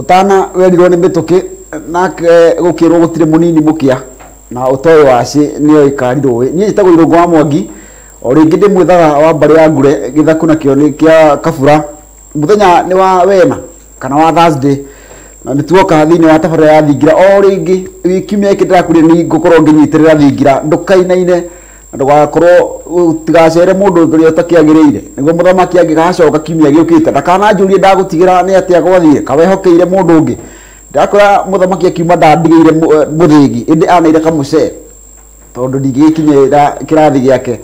Utana werirwo nĩ mĩtũkĩ nake gũkĩrwo gũtirĩ mũnini mũkĩa na ũtoĩ waci nĩyo ĩkari rũĩ. Niĩ njĩtagwo Irũngũ wa Mwangi, o rĩngĩ ndĩ mwĩthaga wa mbarĩ ya Ngure, gĩthaku nakĩo nĩ kĩa Kabura. Mũthenya nĩ wa wena kana wa Thursday, na nĩ tuoka thĩinĩ wa tabarĩra ya Thingira o rĩngĩ. Kiumia gĩkĩ ndĩrakwĩrire nĩ ngũkorwo ngĩnyitĩrĩra Thingira, ndũkainaine na ndũgakorwo ũtigacere mũndũ ũrĩa ũtakĩagĩrĩire, nĩguo mũthamaki angĩgacoka kiumia gĩũkĩte ndakananjũrie ndagũtigĩra nĩ atĩa gwathire kawehokeire mũndũ ũngĩ. Ndakora mũthamaki akiuma ndandigĩire mũthĩgi, ĩndĩ aneire kamũcee tondũ ndingĩgĩkinyĩra kĩrathi gĩake,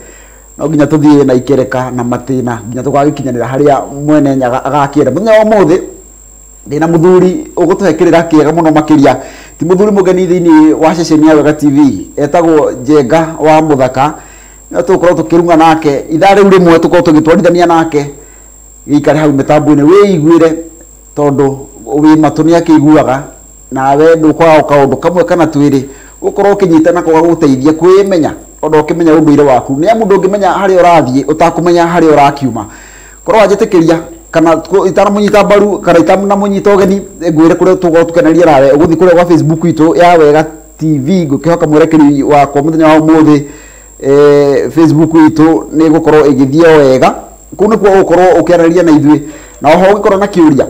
no nginya tũthiĩ na ikereka na matĩna nginya tũgagĩkinyanĩra harĩa mwene Nyaga agakĩenda. Mũthenya wa ũmũthĩ ndĩna mũthuri ũgũtũhe kĩrĩra kĩega mũno makĩria, ti mũthuri mũgeni thĩinĩ wa ceceni ya Wega TV, etagwo Njenga wa Mũthaka. No tũgũkorwo tũkĩrung'a nake ithaa rĩu rĩmwe, tũkorwo tũgĩtwarithania nake gĩikare hau mĩtambo-inĩ wĩiguĩre, tondũ wĩ matũ nĩ akĩiguaga, nawe ndũkwaga kaũndũ kamwe kana twĩrĩ ũkorwo ũkĩnyita nako gagũteithia kwĩmenya, ona ũkĩmenya ũndũire waku, nĩ amu ndũngĩmenya harĩa ũrathiĩ ũtakũmenya harĩa ũrakiuma. Korwo wanjĩtĩkĩria kana itanamũnyita mbaru kana itanamũnyita ũgeni, ngwĩre kũrĩa tũgũkorwo tũkeneria nawe, ũgũthiĩ kũrĩa gwa Facebook itũ ya Wega TV. Ngũkĩhoka mwerekeri wakwa mũthenya wa ũmũthĩ, Facebook itũ nĩ ĩgũkorwo ĩgĩthiĩ o wega. Kũu nĩkuo ũgũkorwo ũkĩaranĩria na ithuĩ, na oho ũngĩkorwo na kĩũria,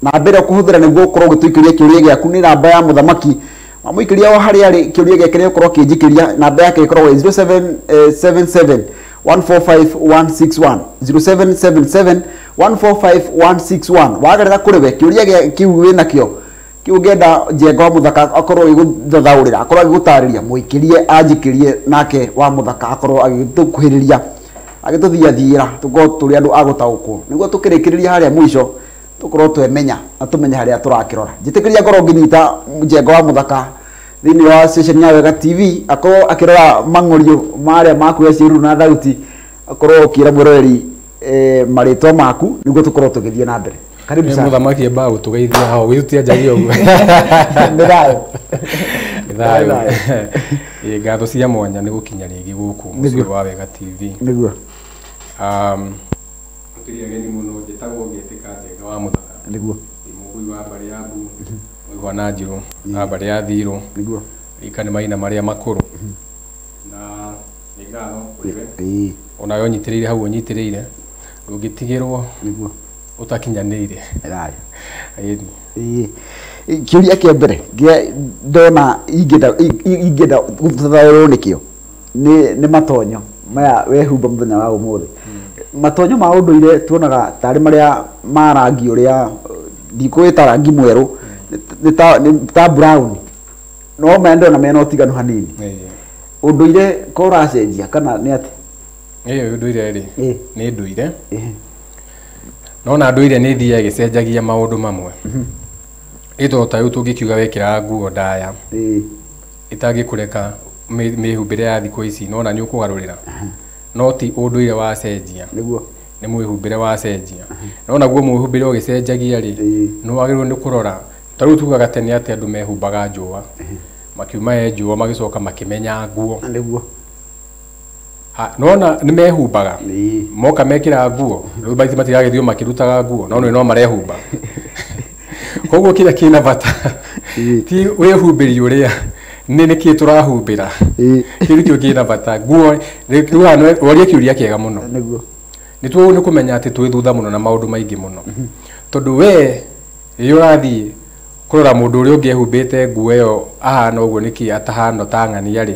namba ĩrĩa ũkũhũthĩra nĩguo ũkorwo ũgĩtũikĩria kĩũria gĩaku nĩ namba ya mũthamaki. Wamũikĩria o harĩa arĩ kĩũria gĩake nĩ ũkorwo akĩnjikĩria. Namba yake ĩkoragwo 0777 145 161, 0777 145 161. Wagerera kũrĩ we kĩũria kĩu wĩnakĩo kĩu ũngĩenda Njenga wa Mũthaka akorwo agĩgũthathaũrĩra, akorwo agĩgũtarĩria, mũikĩrie anjikĩrie, nake wa Mũthaka akorwo agĩtũkuhĩrĩria agĩtũthiathiĩra, tũkorwo tũrĩ andũ a gũtaũkwo, nĩguo tũkĩrĩkĩrĩria harĩa mũico tũkorwo twemenya na tũmenye harĩa tũrakĩrora. Njĩtĩkĩria ngorwo ngĩnyita Njenga wa Mũthaka thĩinĩ wa station ya Wega TV, akorwo akĩrora mang'orio marĩa maku ya ciĩruru na thauti, akorwo ũkĩra mwĩroreri marĩtwa maku nĩguo tũkorwo tũgĩthiĩ na mbere. Karibu sana. Mũthamaki ambaga gũtũgeithia hau gĩtutianjagia ũguo. Nĩ thayũ. Nĩ thayũ. Ĩ, ngatho cia mwanya nĩ gũkinya rĩngĩ gũkũ mũciĩ wa Wega TV. Nĩguo. Tũkĩrĩ ageni mũno. Njĩtagwo Ngĩtĩka Njenga wa Mũthaka. Nĩguo. Ndĩ mũgũi wa mbarĩ ya Mbu, mũigua na Njirũ na mbarĩ ya Thirũ. Nĩguo. Rika nĩ maina marĩa makũrũ, na nĩ ngatho kũrĩ we onawe ũnyitĩrĩire hau ũnyitĩrĩire, ndũngĩtigĩrwo Nĩguo. ũtakinyanĩire. Nĩ thayũ. Ĩni. Ĩĩ. Kĩũria kĩa mbere kĩa ndona ingĩenda gũthathaũrwo nĩkĩo nĩ matonyo maya wehumba mũthenya wa ũmũthĩ. Matonyo ma ũndũire tuonaga tarĩ marĩa ma rangi ũrĩa ndikũwĩta rangi mwerũ, nĩ ta brown, no maya ndĩrona mena ũtiganu hanini. Ũndũire ko ũracenjia kana nĩ atĩ? Ĩyo ndũire rĩ, nĩ ndũire, no na ndũire nĩ ĩthiaga ĩgĩcenjagia maũndũ mamwe. Ĩ tondũ ta rĩu tũngĩkiuga wekĩraga nguo ndaya ĩtangĩkũreka mĩhumbĩre ya thikũ ici, nona nĩ ũkũgarũrĩra, no ti ũndũire wacenjia. Nĩguo. Nĩ mwĩhumbĩre wacenjia, no naguo mwĩhumbĩre ũgĩcenjagia rĩ, nĩ wagĩrĩirwo nĩ kũrora. Ta rĩu tugaga tene atĩ andũ mehumbaga njũa, makiuma he njũa magĩcoka makĩmenya nguo. Nĩguo. Nona nĩ mehumbaga, moka mekĩraga nguo, rĩu baiti matiragĩthiĩ makĩrutaga nguo, no nĩ no marehumba. Koguo kĩrĩa kĩna bata ti wĩhumbĩri ũrĩa, nĩ nĩkĩ tũrahumbĩra, kĩu nĩkĩo kĩna bata. Nguo rĩu haha woria kĩũria kĩega mũno. Nĩguo. Nĩ tuo nĩ kũmenya atĩ twĩ thutha mũno na maũndũ maingĩ mũno, tondũ we rĩrĩa ũrathiĩ kũrora mũndũ ũrĩa ũngĩ ehumbĩte nguo ĩyo ahana ũguo nĩkĩ atahana ta ng'ania rĩ,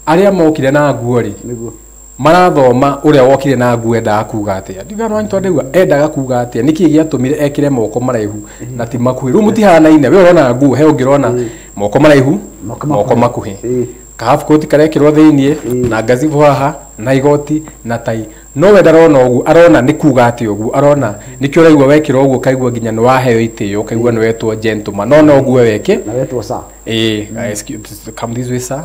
arĩa mokire na nguo rĩ, Nĩguo. marathoma ũrĩa wokire na nguo endaga kuga atĩa. Ndigana wanyitwo ndĩgua endaga kuga atĩa, nĩkĩ gĩatũmire ekĩre moko maraihu na ti makuhĩ. Rĩu mũtihanaine, we ũrona nguo he ũngĩ ũrona moko maraihu, moko moko makuhĩ. Makuhĩ, kahabu koti karekĩrwo thĩiniĩ na ngazibu haha na igoti na tai, no we ndarona ũguo, arona nĩ kuga atĩ ũguo arona nĩkĩo ũraigua wekĩra ũguo, ũkaigua nginya nĩ waheo itĩo, ũkaigua nĩ wetwo gentleman, no no nguo weke Na wetwo sa. Ĩĩ, excuse, come this way, sir.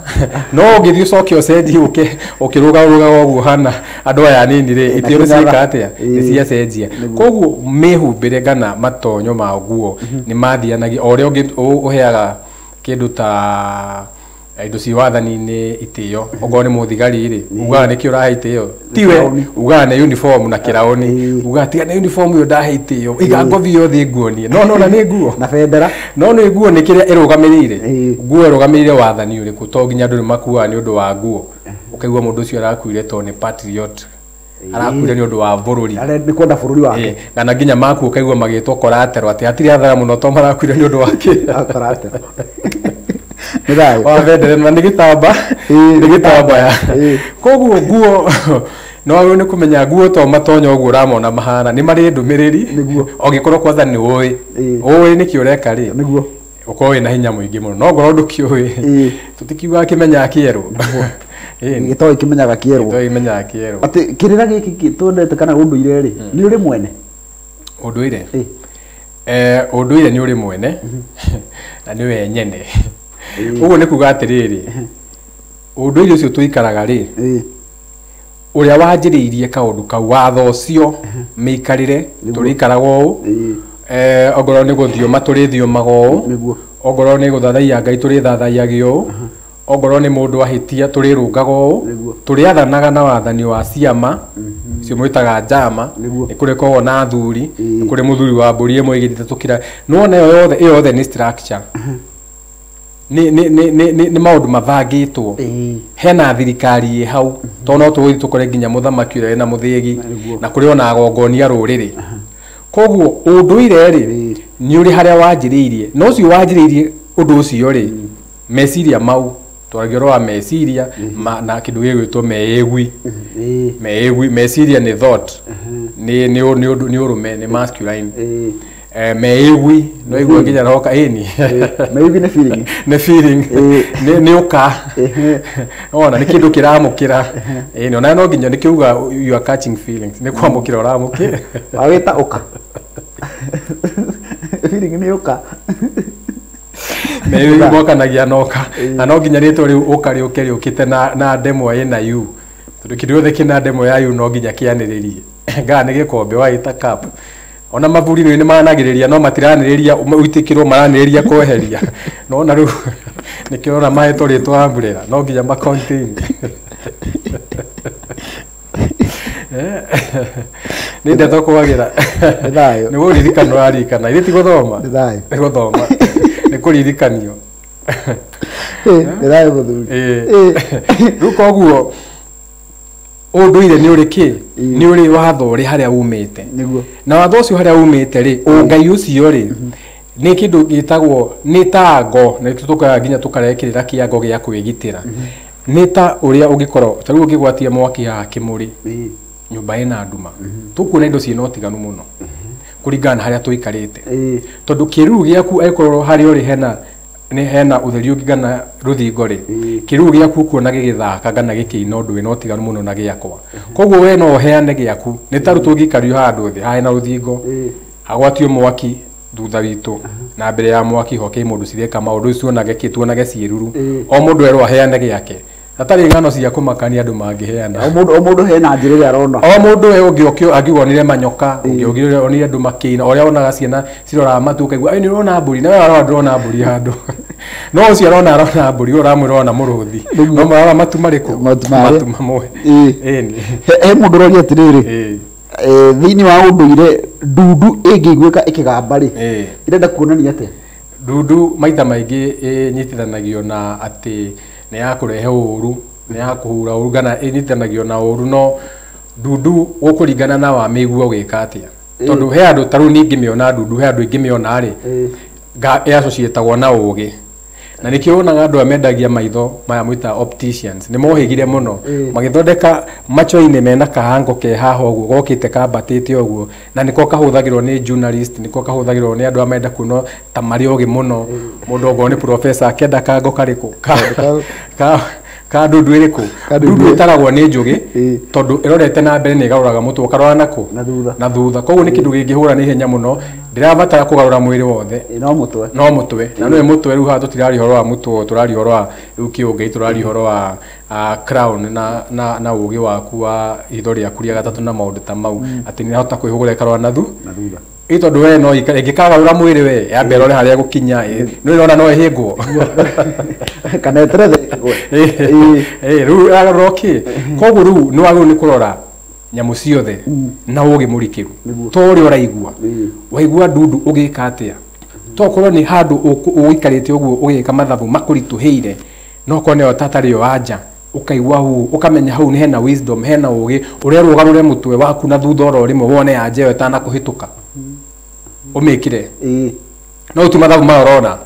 No ũngĩthiĩ ũcoke ũcenjie ũke ũkĩrũgarũgaga ũguo hana andũ aya anini rĩ, itĩo nĩ ciĩka atĩa? Nĩ ciacenjia. Koguo mĩhumbĩre kana matonyo ma nguo nĩ mathianagia o ũrĩa ũngĩ ũheaga kĩndũ ta indo ci wathani-inĩ itĩo okorwo nĩ mũthigari rĩ ugaga nĩkĩ ũrahe itĩo tiwe ugaga nĩ uniform na kĩraũni ugaga tiga nĩ uniform ĩyo ndahe itĩo iga ngobi yothe nguonie no nona nĩ nguo na bendera no nĩ nguo nĩ kĩrĩa ĩrũgamĩrĩire nguo ĩrũgamĩrĩire wathani ũrĩkũ to nginya andũ nĩ makuaga nĩ ũndũ wa nguo ũkaigua mũndũ ũcio arakuire to nĩ patriot arakuire nĩ ũndũ wa bũrũri nĩ kwenda bũrũri wake kana nginya makuo ũkaigua magĩtwo collateral atĩ hatirĩ hathara mũno to marakuire nĩ ũndũ wa kĩ collateral nĩ thayũ wa bendera na nĩ gĩtamba nĩ gĩtambaya koguo nguo no wagĩrĩirwo nĩ kũmenya nguo to matonya ũguo ũramona mahana nĩ marĩ ndũmĩrĩri ũngĩkorwo kwanza nĩ ũĩ ũĩ nĩkĩ ũreka rĩ nĩguo ũkorwo wĩna hinya mũingĩ mũno no ngorwo ndũkĩũĩ tũtikiugaga kĩmenyaga kĩerũ gĩtoĩ kĩmenyaga kĩerũ gĩtoĩ kĩmenyaga kĩerũ atĩ kĩrĩra gĩkĩ twendete kana ũndũire rĩ nĩ ũrĩ mwene ũndũire ũndũire nĩ ũrĩ mwene na nĩ we nyene ũguo nĩ kuga atĩrĩrĩ ũndũire ũcio tũikaraga rĩ ũrĩa wanjĩrĩirie kaũndũ kau watho ũcio mĩikarĩre tũrĩikaraga ũũ ongorwo nĩ gũthioma tũrĩthiomaga ũũ ongorwo nĩ gũthathaiya Ngai tũrĩthathaiyagia ũũ ongorwo nĩ mũndũ ahĩtia tũrĩrũngaga ũũ tũrĩathanaga na wathani wa ciama icio mwĩtaga njama nĩ kũrĩ koragwo na athuri nĩ kũrĩ mũthuri wa mbũri ĩmwe igĩrĩ ithatũ kĩra nĩwona ĩyo yothe nĩ structure nĩ maũndũ mabangĩtwo hena thirikari ĩ hau tondũ no tũgũthiĩ tũkore nginya mũthamaki ũrĩa wĩna mũthĩgi na kũrĩ ona agongonia rũrĩrĩ koguo ũndũire rĩ nĩ ũrĩ harĩa wanjĩrĩirie na ũcio wanjĩrĩirie ũndũ ũcio rĩ meciria mau twaragia ũhoro wa meciria na kĩndũ gĩgwĩtwo meigwi meigwi meciria nĩ thought nĩ ũrũme nĩ masculine meigwi no igua nginya roka ĩni meigwi nĩ feeling nĩ feeling nĩ ũka ona nĩ kĩndũ kĩramũkĩra ĩni ona no nginya nĩkĩuga you are catching feelings nĩ kwamũkĩra ũramũkĩra wawĩta ũka feeling nĩ ũka meigwi mokanagia na ũka na no nginya rĩtwa rĩu ũka rĩũke rĩũkĩte na ndemwa ĩna u tondũ kĩndũ gĩothe kĩna ndemwa ya u no nginya kĩanĩrĩrie ngaa nĩ gĩkombe waĩta cup ona maburi nĩ maranagĩrĩria no matiranĩrĩria ũitĩkĩrwo maranĩrĩria kweheria no na rĩu nĩkĩo ũrona mahetwo rĩtwa umbrella no nginya ma contain nĩ ndeto kwagĩra nĩ gũririkana ũraririkana ithe ti gũthoma nĩ gũthoma nĩ kũririkanio nĩ thayũ mũthuri rĩu koguo ũndũire nĩ ũrĩ kĩ nĩ ũrĩ watho ũrĩ harĩa umĩte na watho ũcio harĩa umĩte rĩ ũngai ũcio rĩ nĩ kĩndũ gĩtagwo nĩ ta ngo na tũkaga nginya tũkarekĩrĩra kĩango gĩa kwĩgitĩra nĩ ta ũrĩa ũngĩkorwo ta rĩu ũngĩgwatia mwaki haha kĩmũrĩ nyũmba ĩna nduma tũkuona indo ciĩna ũtiganu mũno kũringana na harĩa tũikarĩte tondũ kĩruru gĩaku angĩkorwo harĩa ũrĩ hena nĩ hena ũtheri ũngĩ kana rũthingo rĩ kĩruru gĩaku ũkuona gĩgĩthaka kana gĩkĩina ũndũ wĩna ũtiganu mũno na gĩakwa koguo we no ũheane gĩaku nĩ ta rĩu tũngĩikario handũ thĩ haha hena rũthingo hagwatio mwaki thutha witũ na mbere ya mwaki hoke mũndũ cireka maũndũ cionage kĩ tuonage ciĩruru o mũndũ erwo aheane gĩake hatarĩ ng'ano cia kũmakania andũ mangĩheana o mũndũ hena njĩra ĩrĩa arona o mũndũ we ũngĩ angĩonire manyoka ũngĩ onire andũ makĩina ũrĩa onaga ciana ciroraga matu ũkaigua nĩ ũrona mbũri na we arora ndũrona mbũri handũ no ũcio arona mbũri we ũramwĩra ona mũrũthi no marora matu marĩkũ matu mamwe he mũndũ ũroria atĩrĩrĩ thĩinĩ wa ũndũire ndundu ĩngĩiguĩka ĩkĩgamba rĩ ĩrenda kuonania atĩa ndundu maita maingĩ ĩnyitithanagio na atĩ nĩ ya kũrehe ũru nĩ ya kũhura ũru kana ĩnyitithanagio na ũru no ndundu ũkũringana na wamĩigua ũgĩka atĩa tondũ he andũ ta rĩu niĩ ingĩmĩona ndundu he andũ ingĩmĩona rĩ ĩassociatagwo na ũgĩ na nĩkĩo wonaga andũ aya mendagia maitho maya mwĩtaga opticians nĩ mohĩgire mũno magĩthondeka macho-inĩ mena kahango ke haha ũguo gokĩte kambatĩte ũguo na nĩko kahũthagĩrwo nĩ journalist nĩko kahũthagĩrwo nĩ andũ arĩa menda kuonwo ta marĩ ogĩ mũno mũndũ ongorwo nĩ professor akĩenda kango karĩkũ ka ndundu ĩrĩkũ ndundu ĩtaragwo nĩ njũgĩ tondũ ĩrorete na mbere nĩ ĩgarũraga mũtwe ũkarora nakũ na thutha koguo nĩ kĩndũ kĩngĩhũra na ihenya mũno ndĩrabatara kũgarũra mwĩrĩ wothe no mũtwe na nĩwe mũtwe rĩu haha tũtiraria ũhoro wa mũtwe tũraria ũhoro wa rĩu kĩũngai tũraria ũhoro wa crown na ũgĩ waku wa itho rĩaku rĩa gatatũ na maũndũ ta mau atĩ nĩ ĩrahota kwĩhũgũra ĩkarora na thutha ĩ tondũ we no ĩngĩkagarũra mwĩrĩ we yambe ĩrore harĩa ĩgũkinya nĩ ũrona no ĩhĩngwo kana ĩterethe Rĩu ĩragarũra kĩ? Koguo rĩu nĩ wagĩrĩirwo nĩ kũrora nyamũ ciothe na ũgĩ mũrikĩru. To ũrĩa ũraigua. Waigua ndundu ũgĩka atĩa? To korwo nĩ handũ ũikarĩte ũguo ũgĩka mathabu makũritũhĩire, no korwo nĩyo tatarĩ yo anja, ũkaigua hau, ũkamenya hau nĩ hena wisdom, hena ũgĩ, ũrerwo ũgarũre mũtwe waku na thutha oro rĩmwe wone anja ĩyo ĩtanakũhĩtũka. Ũmĩkĩre. No ti mathabu maya ũrona.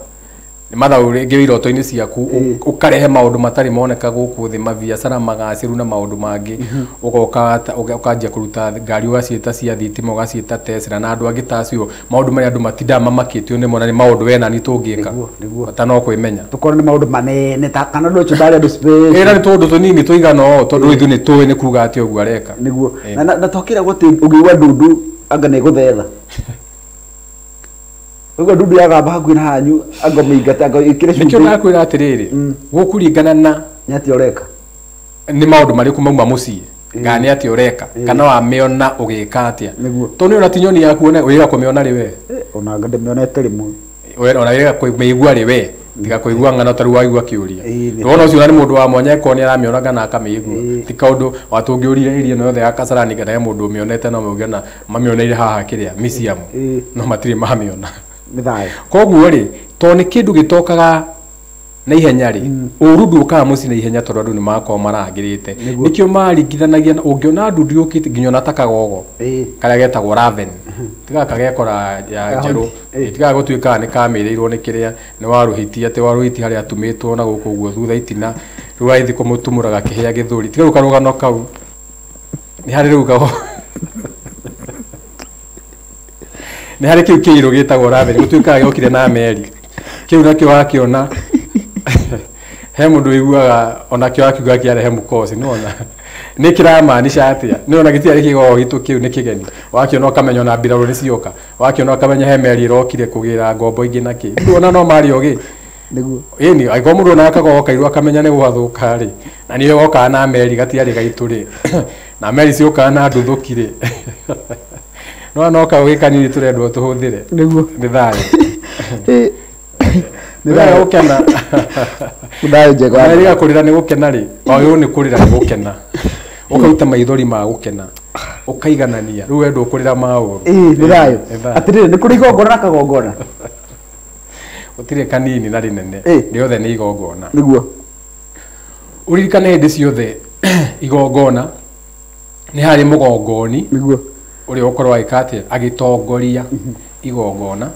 Nĩ mathabu rĩngĩ iroto-inĩ ciaku, ũkarehe maũndũ matarĩ moneka gũkũ thĩ, mabiacara magacĩru na maũndũ mangĩ. Ũgoka ũkanjia kũruta ngari ũgaciĩta cia thitima, ũgaciĩta Tesla na andũ angĩ ta acio, maũndũ marĩa andũ matindaga mamakĩtio nĩmo na nĩ maũndũ we nani tũngĩka. Bata no kwĩmenya. Tũkorwo nĩ maũndũ manene ta kana andũ acio ndarĩ andũ space. Ĩĩ, na nĩ tũũndũ tũnini tũigana ũũ, tondũ ithuĩ nĩ tũĩ nĩ kuga atĩ ũguo areka. Nĩguo. Na twakĩragwo atĩ ũngĩigua ndundu anga nĩ ĩgũthetha. Ũguo ndundu yagamba hakuhĩ na hanyu anga mĩingate anga ĩkĩre cumbĩ. Nĩkĩo ndakwĩra atĩrĩrĩ, gũkũringana na nĩ atĩa ũreka, nĩ maũndũ marĩkũ mauma mũciĩ, kana nĩ atĩa ũreka, kana wamĩona ũgĩka atĩa. Tondũ nĩ ona ti nyoni yaku wĩra kũmĩona rĩ we. Ona anga ndĩmĩonete rĩmwe. Ona wĩra kũmĩigua rĩ we, tiga kũigua ng'ano ta rĩu waigua kĩũria. Ndũrona ũcio nĩ mũndũ wa mwanya eko nĩ aramĩona kana akamĩigua. Ti kaũndũ watũngĩũrire area ĩno yothe ya Kasarani kana he mũndũ ũmĩonete no mauge na mamĩoneire haha kĩrĩa museum. No matirĩ mamĩona. Koguo rĩ, tondũ nĩ kĩndũ gĩtokaga na ihenya rĩ, ũru ndũkaga mũciĩ na ihenya tondũ andũ nĩ makoragwo marangĩrĩte. Nĩkĩo maringithanagia na ũngĩona ndundu yũkĩte nginya ona ta kagogo karĩa getagwo raven, tiga kagekora ya njerũ, tiga gũtuĩkaga nĩ kamĩrĩirwo nĩ kĩrĩa nĩ warũhiti, atĩ warũhiti harĩa atumĩtwo na gũkũ ũguo thutha itina, rĩu agĩthiĩ kũmũtumũra gakĩhĩa gĩthũri. Tiga rĩu karũgano kau, nĩ harĩ rĩu kagogo nĩ harĩ kĩu kĩirũ gĩtagwo raven, gũtuĩkaga gĩokire na meri. Kĩu nakĩo wakĩona he mũndũ ũiguaga onakĩo akiuga kĩarehe mũkosi, nĩwona nĩ kĩramaanisha atĩa? Nĩwona gĩtiarĩ kĩgogo gitũ kĩu nĩ kĩgeni. Wakĩona ũkamenya ona mbirarũ nĩ cioka, wakĩona ũkamenya he meri ĩrokire kũgĩra ngombo ingĩ na kĩ. Ndũona no marĩ ogĩ. Nĩguo. Ĩni, angĩkorwo mũndũ onaga kagogo kairũ akamenya nĩ gwathũka rĩ, na nĩyo gokaga na meri gatiarĩ gaitũ rĩ, na meri ciũkaga na nduthũki rĩ. No no kaũgĩ kanini tũrendwo tũhũthĩre. Nĩguo. Nĩ thayũ. Nĩ thayũ. Gũkena. Nĩ thayũ njega. Na rĩrĩa kũrĩra nĩ gũkena rĩ, wagĩrĩirwo nĩ kũrĩra nĩ gũkena. Ũkaruta maithori ma gũkena. Ũkaiganania. Rĩu we ndũkũrĩra ma ũru. Ĩĩ, nĩ thayũ. Atĩrĩrĩ, nĩ kũrĩ igongona na kagongona? Gũtirĩ kanini na rĩnene. Rĩothe nĩ igongona. Nĩguo. Ũririkane hĩndĩ ciothe igongona nĩ harĩ mũgongoni. Nĩguo. Ũrĩa ũkorwo agĩka atĩa? Agĩtongoria igongona.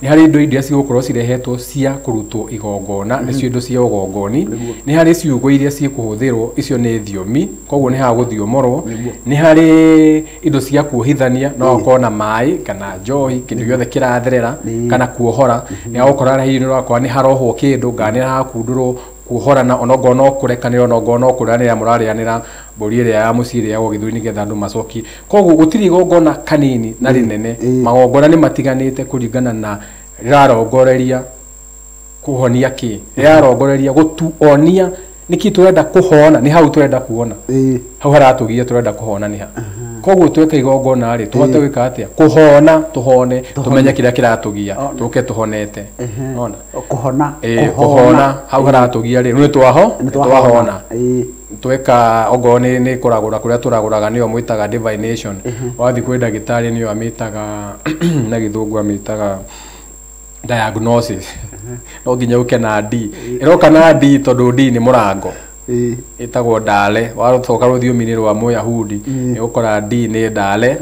Nĩ harĩ indo iria cigũkorwo cirehetwo cia kũrutwo igongona, nĩcio indo cia ũgongoni. Nĩ harĩ ciugo iria cikũhũthĩrwo, icio nĩ thiomi, koguo nĩ hagũthiomorwo. Nĩ harĩ indo cia kuohithania, no gũkorwo na maĩ kana njohi, kĩndũ gĩothe kĩratherera kana kuohora. Nĩ hagũkorwo hihi nĩ ũrakora nĩ harohwo kĩndũ, kana nĩ harakundũrwo kuohorana, onokorwo no kũrekanĩra, onokorwo no kũrĩanĩra mũrarĩanĩra mbũri ĩrĩa ya mũciĩ ĩrĩa ya gĩthũri nĩgetha andũ macokie. Koguo gũtirĩ igongona kanini na rĩnene, magongona nĩ matiganĩte kũringana na rĩrarongoreria kũhonia kĩ, rĩrarongoreria gũtuonia nĩkĩ tũrenda kũhona, nĩ hau tũrenda kuona, hau haratũgia tũrenda kũhona nĩ ha. Koguo tweka igongona rĩ, tũhote gwĩka atĩa? Kũhona, tũhone, tũmenye kĩrĩa kĩratũgia, tũke tũhonete. Nĩwona? Kũhona, kũhona, hau haratũgia rĩ, nĩ twahona. Tweka ongorwo nĩ kũragũra kũrĩa tũragũraga nĩyo mwĩtaga divination. Wathiĩ kwĩ ndagĩtarĩ nĩyo amĩtaga na gĩthũngũ amĩtaga diagnosis. No nginya ũke na D. Ĩroka na D tondũ D nĩ mũrango. Ĩtagwo ndare. Wacoka rũthiomi-inĩ rwa Mũyahudi nĩ ũgũkora D nĩ ndare,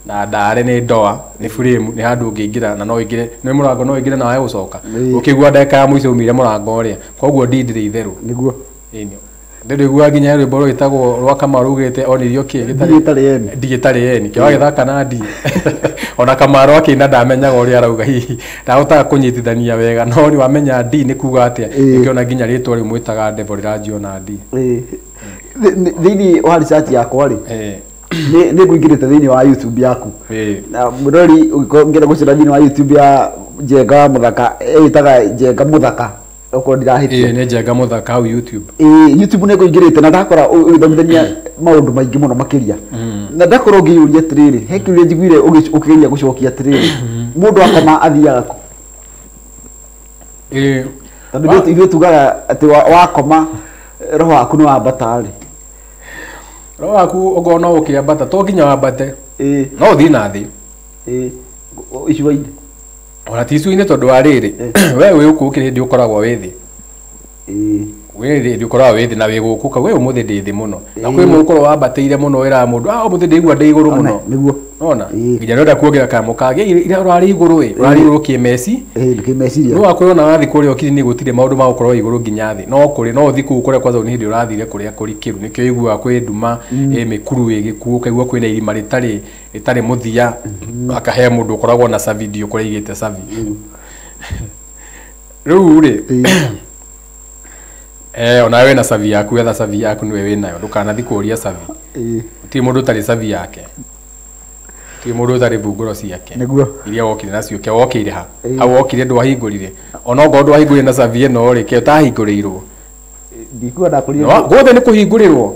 na ndare nĩ ndoa, nĩ frame, nĩ handũ ũngĩingĩra na no ũingĩre, nĩ mũrango no ũingĩre na wage gũcoka. Ũkĩigua ndagĩka ya mũico umire mũrango ũrĩa. Koguo D ndĩrĩ itherũ. Nĩguo. Ĩni. Ndĩrĩiguaga nginya rwĩmbo rwĩtagwo rwa Kamaru rugĩte onirio kĩ D ĩtarĩ N. D ĩtarĩ N. Kĩo agĩthaka na D. Ona Kamaru akĩina ndamenyaga ũrĩa arauga hihi. Ndahotaga kũnyitithania wega no nĩ wamenya D nĩ kuga atĩa. Nĩkĩo nginya rĩtwa rĩu mwĩtaga devil rĩranjio na D. Thĩinĩ wa research yakwa rĩ, nĩ ngũingĩrĩte thĩinĩ wa YouTube yaku. Na mũrori ũngĩkorwo ũngĩenda gũcera thĩinĩ wa YouTube ya Njenga Mũthaka, ĩtaga Njenga Mũthaka. Okorwo ndirahĩtia. Nĩ Njenga Mũthaka hau YouTube. YouTube nĩ ngũingĩrĩte na ndakora ũgĩthomithania maũndũ maingĩ mũno makĩria. Na ndakorwo ngĩyũria atĩrĩrĩ, he kĩũria njiguire ũkĩgeria gũcokia atĩrĩrĩ, mũndũ akoma athiaga kũ? Tondũ ithuĩ tugaga atĩ wakoma roho waku nĩ wambata rĩ. Roho waku okorwo no ũkĩambata to nginya wambate. No ũthiĩ na thĩ. Icua-inĩ. Ona ti icua-inĩ tondũ wa rĩrĩ we wĩ gũkũ gũkĩrĩ hĩndĩ ũkoragwo wĩ thĩ. Wĩ hĩndĩ ũkoragwo wĩ thĩ na wĩ gũkũ kau we ũmũthĩ ndĩ thĩ mũno. Na kwĩ mũndũ ũkorwo wambatĩire mũno wĩraga mũndũ ũmũthĩ ndĩigua ndĩ igũrũ mũno. Nĩguo. Ona nginya nĩũrenda kuongerera kanyamũ kangĩ ira ũrarĩ igũrũ ĩ ũrarĩ igũrũ kĩmeci. Kĩmeciria. No wakwĩrwo na wathiĩ kũrĩa ũkiri-inĩ gũtirĩ maũndũ ma gũkorwo igũrũ nginya thĩ. No kũrĩ no ũthiĩ kũu kũrĩa kwanza nĩ hĩndĩ ũrathire kũrĩa kũrikĩru nĩkĩo ũiguaga kwĩ nduma ĩ mĩkuru ĩ gĩkuũ ũkaigua kwĩna irima rĩtarĩ mũthia akahe mũndũ ũkoragwo na cabi ndiũ kũrĩa aigĩte cabi. Rĩu rĩ onawe wĩna cabi yaku etha cabi yaku nĩwe wĩnayo ndũkanathiĩ kũũria cabi. Gũtirĩ mũndũ ũtarĩ cabi yake. Gũtirĩ mũndũ ũtarĩ mbungũro ciake. Nĩguo. Iria wokire nacio ke wokire ha. Hau wokire ndwahingũrire. Ona okorwo ndwahingũrire na cabi ĩno rĩ ke ũtahingũrĩirwo. Ndikuwa ndakũrire. Guothe nĩ kũhingũrĩrwo.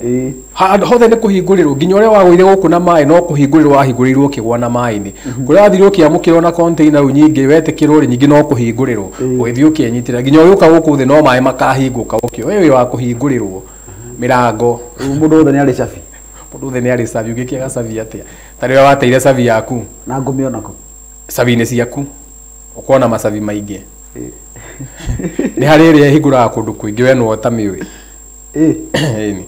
Hothe nĩ kũhingũrĩrwo nginya ũrĩa wagũire gũkũ na maĩ no kũhingũrĩrwo wahingũrĩirwo ũkĩgwa na maĩ-inĩ. Kũrĩa wathire ũkĩamũkĩrwo na container rĩu nyingĩ wetĩkĩrwo rĩ nyingĩ no kũhingũrĩrwo. Ũgĩthiĩ ũkĩnyitĩra nginya ũgĩũka gũkũ thĩ no maĩ makahingũka ũkĩ we wĩ wa kũhingũrĩrwo mĩrango. Mũndũ wothe nĩ arĩ cabi. Mũndũ wothe nĩ arĩ cabi ũngĩkĩaga cabi atĩa? Ta rĩrĩa wateire cabi yaku. Na ngũmĩona kũ? Cabi-inĩ ciaku. Ũkona macabi maingĩ. Nĩ harĩ ĩrĩa ĩhingũraga kũndũ kũingĩ we nĩwe ũtamĩũĩ.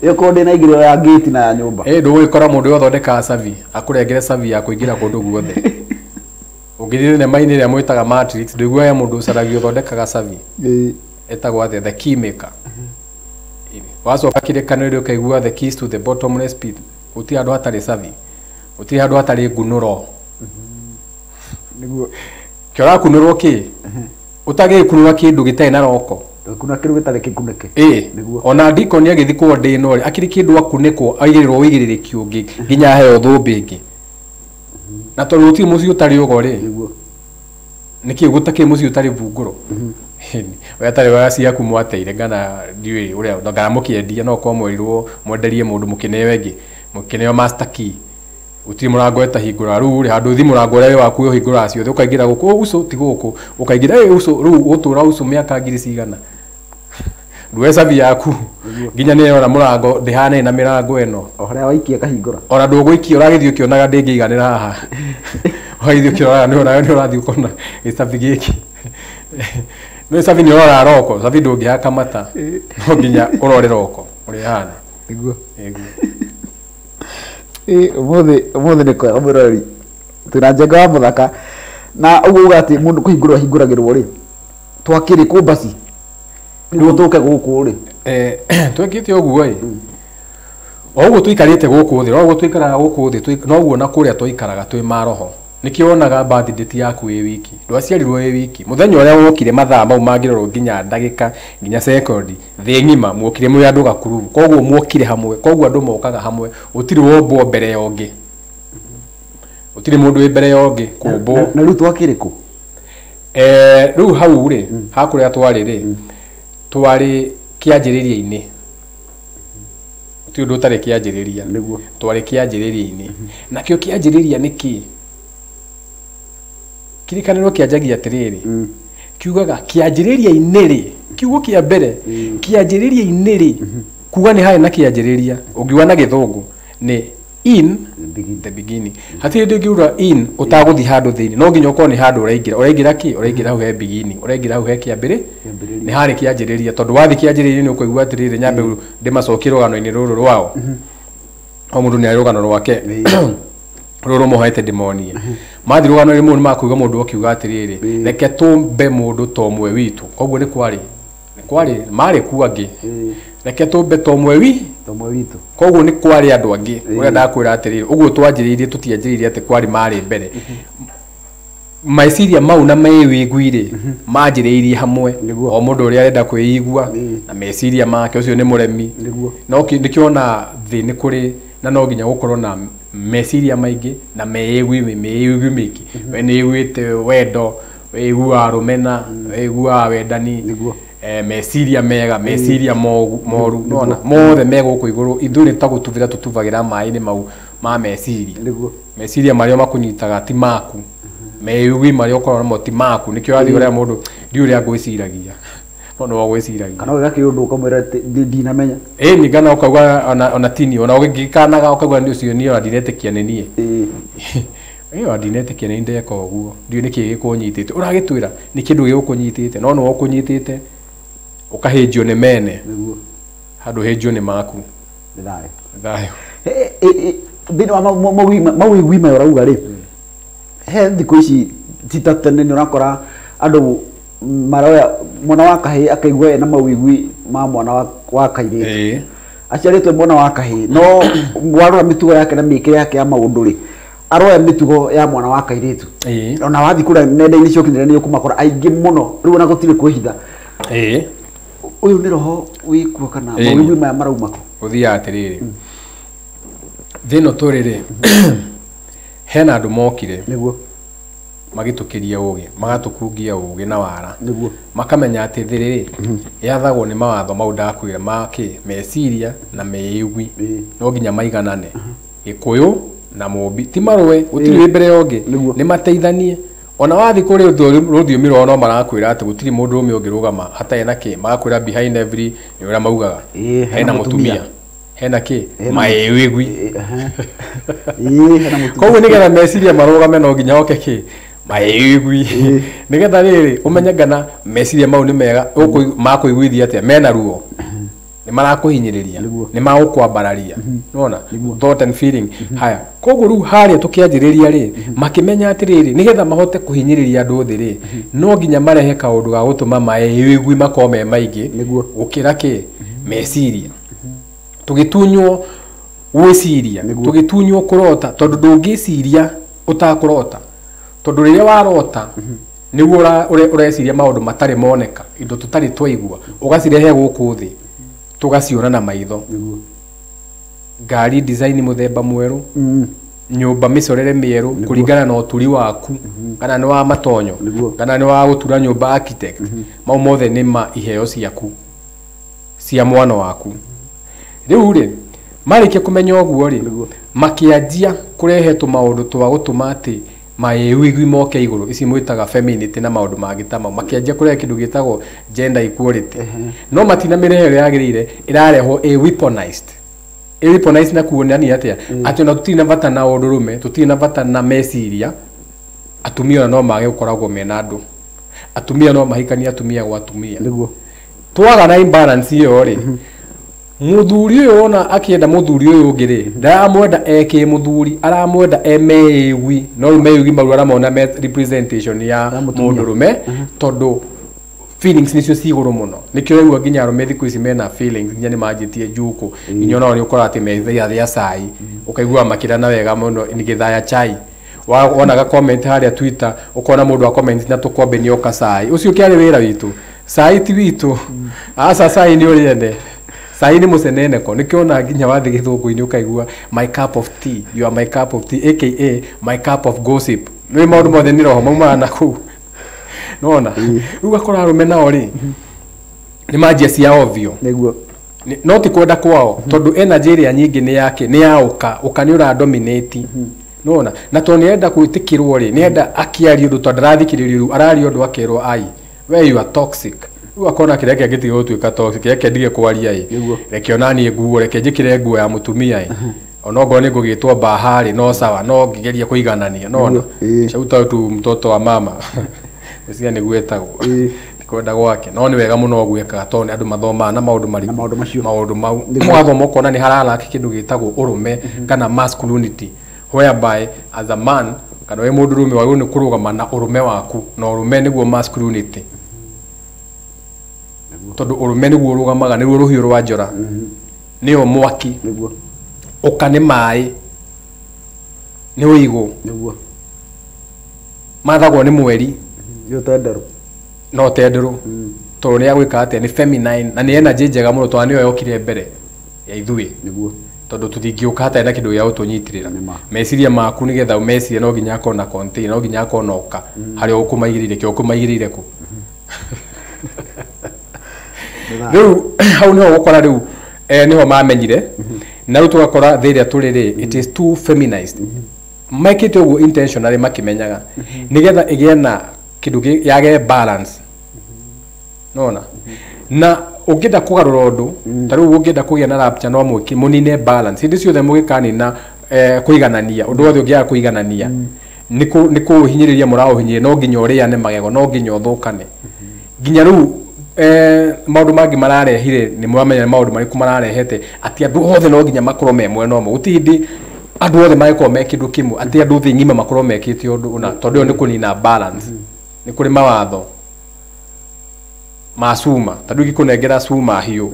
Ĩyo korwo ndĩna ingĩrĩro ya gate na ya nyũmba. Ndũgũgĩkora mũndũ ũrĩa ũthondekaga cabi akũrengere cabi ya kũingĩra kũndũ guothe. Ũngĩthiĩ thenema-inĩ ĩrĩa mwĩtaga Matrix ndũiguaga mũndũ ũcaragia ũthondekaga cabi. Etagwo atĩa? The key maker. Wacoka kĩrĩkanĩro ũkaigua the keys to the bottomless pit. Gũtirĩ handũ hatarĩ cabi. Gũtirĩ handũ hatarĩ ngunũro. Nĩguo. Kĩo ũrakunũrwo kĩ? Ũtagĩkunũra kĩndũ gĩtarĩ na roko. Kuna kĩndũ gĩtarĩ kĩkunĩke. Ona ndikoni agĩthikwo ndĩ ĩno rĩ akĩrĩ kĩndũ akunĩkwo aigĩrĩrwo ũigĩrĩrĩki ũngĩ nginya aheo thũmbĩ ĩngĩ. Na tondũ gũtirĩ mũciĩ ũtarĩ ũgo rĩ. Nĩkĩ gũtakĩrĩ mũciĩ ũtarĩ mbungũro? We atarĩ wa ciaku mwateire kana ndiũĩ ũrĩa kana mũkĩendia no ũkorwo mwerirwo mwenderie mũndũ mũkĩneo ĩngĩ mũkĩneo master key. Gũtirĩ mũrango ĩtahingũraga rĩu rĩ handũ ũthiĩ mũrango ũrĩa wĩ waku ũhingũraga ciothe ũkaingĩra gũkũ uco ti gũkũ ũkaingĩra uco rĩu ũgũtũra uco mĩaka ngiri cigana. Ndũe cabi yaku nginya nĩ ĩrona mũrango ndĩhanaine na mĩrango ĩno. O harĩa waikia kahingũra. Ona ndũgũikia ũragĩthiĩ ũkĩonaga ndĩngĩiganĩra haha. Ũragĩthiĩ ũkĩonaga nĩ ũrathiĩ ũkona gĩcabi gĩkĩ. No cabi nĩ ũroraga roko, cabi ndũngĩhaka mata. No nginya ũrore roko ũrĩa ĩhana. Nĩguo. Ũmũthĩ nĩ kwega mwĩroreri. Twĩna Njenga wa Mũthaka na ũguo uga atĩ mũndũ kũhingũrwo ahingũragĩrwo rĩ twakĩrĩ kũ basi nĩguo tũke gũkũ rĩ. Twĩkĩte ũguo ĩ o ũguo tũikarĩte gũkũ thĩ no ũguo tũikaraga gũkũ thĩ noguo na kũrĩa tũikaraga twĩ maroho. Nĩkĩo wonaga birthday date yaku wĩ wiki ndwaciarirwo wĩ wiki mũthenya ũrĩa wokire mathaa mau mangĩrorwo nginya ndagĩka nginya sekondi thĩ ng'ima muokire mwĩ andũ gakurubu koguo muokire hamwe koguo andũ mokaga hamwe gũtirĩ wombwo mbere ya ũngĩ gũtirĩ mũndũ wĩ mbere ya ũngĩ kũmbwo. Na rĩu twakĩrĩ kũ? Rĩu hau rĩ hakũrĩa twarĩ rĩ twarĩ kĩanjĩrĩria-inĩ. Gũtirĩ ũndũ ũtarĩ kĩanjĩrĩria. Nĩguo. Twarĩ kĩanjĩrĩria-inĩ. Nakĩo kĩanjĩrĩria nĩ kĩ? Kĩrĩkanĩro kĩanjagia atĩrĩrĩ kiugaga kĩanjĩrĩria-inĩ rĩ kiugo kĩa mbere kĩanjĩrĩria-inĩ rĩ kuga nĩ harĩ na kĩanjĩrĩria ũngiuga na gĩthũngũ nĩ in the beginning. Hatirĩ hĩndĩ ũngiuga in ũtagũthiĩ handũ thĩinĩ no nginya ũkorwo nĩ handũ ũraingĩra ũraingĩra kĩ ũraingĩra hau he beginning ũraingĩra hau he kĩambĩrĩ nĩ harĩ kĩanjĩrĩria tondũ wathiĩ kĩanjĩrĩria-inĩ nĩ ũkũigua atĩrĩrĩ nyambe ndĩmacokie rũgano-inĩ rũrũ rwao. O mũndũ nĩ arĩ rũgano rwake rũrũ mohete ndĩmonie. Mathiĩ rũgano-inĩ rũmwe nĩ makũigua mũndũ akiuga atĩrĩrĩ reke tũmbe mũndũ ta ũmwe witũ koguo nĩ kwarĩ marĩ kuo angĩ reke tũmbe ta ũmwe witũ koguo nĩ kwarĩ andũ angĩ ũrĩa ndakwĩra atĩrĩrĩ ũguo twanjĩrĩirie tũtianjĩrĩirie atĩ kwarĩ marĩ mbere meciria mau na mewĩigui rĩ manjĩrĩirie hamwe o mũndũ ũrĩa arenda kwĩigua na meciria make ũcio nĩ mũremi. No nĩkĩo thĩ nĩ kũrĩ na no nginya gũkorwo na meciria maingĩ na meigui mĩingĩ. We nĩ iguĩte wendo wĩiguaga rũmena wĩiguaga wendani meciria mega meciria moru nona mothe me gũkũ igũrũ ithuĩ nĩ ta gũtubĩra tũtubagĩra maĩ-inĩ mau ma meciria. Meciria marĩa makũnyitaga ti maku meigui marĩa ũkoragwo namo ti maku nĩkĩo ũrathiĩ ũrĩa mũndũ ndiũĩ ũrĩa ngwĩciragia No nĩ wagwĩciragia kana ũgĩka kĩũndũ ũkamwĩra ndinamenya. Ĩni kana ũkauga ona tini ona ũgĩkanaga ũkauga nĩ ũcio niĩ ona ndinetĩkia nĩ niĩ. Ĩyo ona ndinetĩkia nĩ ndeka ũguo, ndiũĩ nĩkĩ gĩkũnyitĩte, ũragĩtwĩra nĩ kĩndũ gĩgũkũnyitĩte no nĩwe ũkũnyitĩte ũkahĩnjio nĩ mene. Nĩguo. Handũ hĩnjio nĩ maku. Nĩ thayũ. Thayũ. Thĩinĩ wa mawĩgwi maya ũrauga rĩ, he thikũ ici ti ta tene, nĩ ũrakora andũ maroya mwana wa kahĩĩ akaigua ena mawĩgwi ma mwana wa kairĩtu. Aciarĩtwo mwana wa kahĩĩ, no warora mĩtugo yake na mĩkĩre yake ya maũndũ rĩ, aroya mĩtugo ya mwana wa kairĩtu. Ona wathiĩ kũrĩa nenda-inĩ cia ũkinyanĩria nĩ ũkũmakora aingĩ mũno rĩu, ona gũtirĩ kwĩhitha. Ũyũ nĩ roho wĩkuo kana mawĩgwi maya marauma kũ? Gũthiaga atĩrĩrĩ, thĩ ĩno tũrĩ rĩ, hena andũ mokire magĩtũkĩria ũgĩ, magatũkungia ũgĩ na wara. Makamenya atĩ thĩ rĩ yathagwo nĩ mawatho mau ndakwĩra ma kĩ meciria na mĩigwi. No nginya maiganane, gĩkũyũ na mũmbi ti marũe, gũtirĩ wĩ mbere ya ũngĩ. Nĩ mateithanie. Ona wathiĩ kũrĩ rũthiomi rwao no marakwĩra atĩ gũtirĩ mũndũrũme ũngĩrũgama hatarĩ na kĩ, magakwĩra behind every nĩ ũrĩa maugaga hena hena mũtumia. mũtumia, hena kĩ Hena maĩwĩgwi. Ĩĩ, hena mũtumia. Koguo nĩgetha meciria marũgame no nginya oke kĩ maĩgwi, nĩgetha rĩrĩ ũmenye kana meciria mau nĩ mega makũiguithia atĩa, mena ruo, nĩ marakũhinyĩrĩria, nĩ magũkwambararia, nĩwona? Thought and feeling. Haya, koguo rĩu harĩa tũkĩanjĩrĩria rĩ, makĩmenya atĩrĩrĩ, nĩgetha mahote kũhinyĩrĩria andũ thĩ rĩ, no nginya marehe kaũndũ ga gũtũma maĩgwi makorwo me maingĩ gũkĩra kĩ meciria. Tũgĩtunywo gwĩciria, tũgĩtunywo kũrota, tondũ ndũngĩciria ũtakũrota, tondũ rĩrĩa warota nĩguo ũreciria maũndũ matarĩ moneka, indo tũtarĩ twaigua, ũgacirehe gũkũ thĩ tũgaciona na maitho. Ngari design mũthemba mwerũ, nyũmba mĩcorere mĩerũ kũringana na ũturi waku, kana nĩ wa matonyo, kana nĩ wa gũtura nyũmba architect, mau mothe nĩ ma iheo ciaku cia mwana waku. Rĩu rĩ, marĩkia kũmenya ũguo rĩ, makĩanjia kũrehe tũmaũndũ twa gũtũma atĩ maĩwigwi moke igũrũ, ici mwĩtaga femininity na maũndũ mangĩ ta mau. Makĩanjia kũrehe kĩndũ gĩtagwo gender equality, no matinamĩrehe ũrĩa yagĩrĩire, ĩrarehwo ĩ weaponized. Ĩ weaponized na kuonania atĩa? Atĩ ona tũtirĩ na bata na ũndũrũme, tũtirĩ na bata na meciria, atumia ona no mage gũkoragwo mena andũ, atumia no mahikanie atumia gwa atumia. Twaga na imbalance ĩyo rĩ, mũthuri ũyũ ona akĩenda mũthuri ũyũ ũngĩ rĩ, ndaramwenda eke mũthuri, aramwenda e meĩgwi, no rĩu meĩgwi mau aramona me representation ya Ya mũtumia. mũndũrũme, tondũ feelings nĩcio ci igũrũ mũno. Nĩkĩo ũraigua nginya arũme thikũ ici mena feelings, nginya nĩ manjĩtie njuku, nginya onao nĩ ũkora atĩ methagia cai, ũkaigua makĩrana wega mũno nĩ gĩthaya chai. Wonaga comment harĩa Twitter, ũkona mũndũ wa comment na tũkombe nĩ oka cai ũcio kĩarĩ wĩra witũ, cai ti witũ, aca, cai nĩ ũrĩene, cai nĩ mũceneneko. Nĩkĩo ona nginya wathiĩ gĩthũngũ-inĩ ũkaigua "my cup of tea", "you are my cup of tea", aka my cup of gossip. Nĩ maũndũ mothe nĩ roho maumaga na kũu, nona rĩu ũgakora arũme nao rĩ nĩ manjia cia ovyo. No ti kwenda kwao, tondũ energy ĩrĩa nyingĩ nĩ yake, nĩ ya ũka ũka nĩ ũra dominate, nona na tondũ nĩarenda gwĩtĩkĩrwo rĩ, nĩenda akĩaria ũndũ, tondũ ndarathikĩrĩrio, rĩu araria ũndũ akerwo, "Ai we, you are toxic." Rĩu akona kĩrĩa kĩangĩtiga gũtuĩka toxic, reke ndige kwaria ĩ. Reke onaniĩ nguo, reke njĩkĩre nguo ya mũtumia ĩ, onokorwo nĩ ngũgĩtwo baharĩ no sawa, no ngĩgeria kũiganania nona. Shout out to mtoto wa mama, gwĩciria nĩguo etagwo. Ti kwenda gwake, no nĩ wega mũno ũguo ekaga, tondũ nĩ andũ mathomaga na maũndũ marĩkũ? Na maũndũ macio. Maũndũ mau wathoma ũkona nĩ hararaki kĩndũ gĩtagwo ũrũme kana masculinity, whereby as a man kana wĩ mũndũrũme wagĩrĩirwo nĩ kũrũgama na ũrũme waku, na ũrũme nĩguo masculinity, tondũ ũrũme nĩguo ũrũgamaga, nĩguo rũhiũ rwa njora, nĩyo mwaki. Ũka nĩ maĩ, nĩ ũigũ. Mathagwo nĩ mweri. Nĩ ũtenderũ. No tenderũ, tondũ nĩ agwĩka atĩa? Nĩ feminine na nĩ energy njega mũno, tondũ nĩyo yokire mbere ya ithuĩ. Tondũ tũtingĩũka hatarĩ na kĩndũ gĩa gũtũnyitĩrĩra. Nĩ ma. Meciria maku, nĩgetha ũmecirie, no nginya akorwo na container, no nginya akorwo na ũka harĩa ũkũmaigĩrĩire, kĩo ũkũmaigĩrĩire kũ. Rĩu hau nĩho ũgũkora rĩu nĩho mamenyire, na rĩu tũgakora thĩ ĩrĩa tũrĩ rĩ, it is too feminized. Mekĩte ũguo intentionally, makĩmenyaga nĩgetha ĩgĩe na kĩndũ yage balance, nona. Na ũngĩenda kũgarũra ũndũ ta rĩu ũngĩenda kũgĩa na rapture no mũnine balance hĩndĩ ciothe mũgĩkanina kũiganania ũndũ wothe ũngĩaga kũiganania nĩ kũũhinyĩrĩria mũraũhinyĩrĩria no nginya ũrĩane magego no nginya ũthũkane nginya rĩu maũndũ mangĩ mararehire nĩ mwamenya maũndũ marĩkũ mararehete atĩ andũ othe no nginya makorwo me mwena ũmwe gũtirĩ hĩndĩ andũ othe magĩkorwo me kĩndũ kĩmwe atĩ andũ thĩ ng'ima makorwo mekĩte ũndũ ũna tondũ ĩyo nĩ kũnina balance nĩ kũrĩ mawatho ma cuma ta rĩu ingĩkũnengera cuma hiũ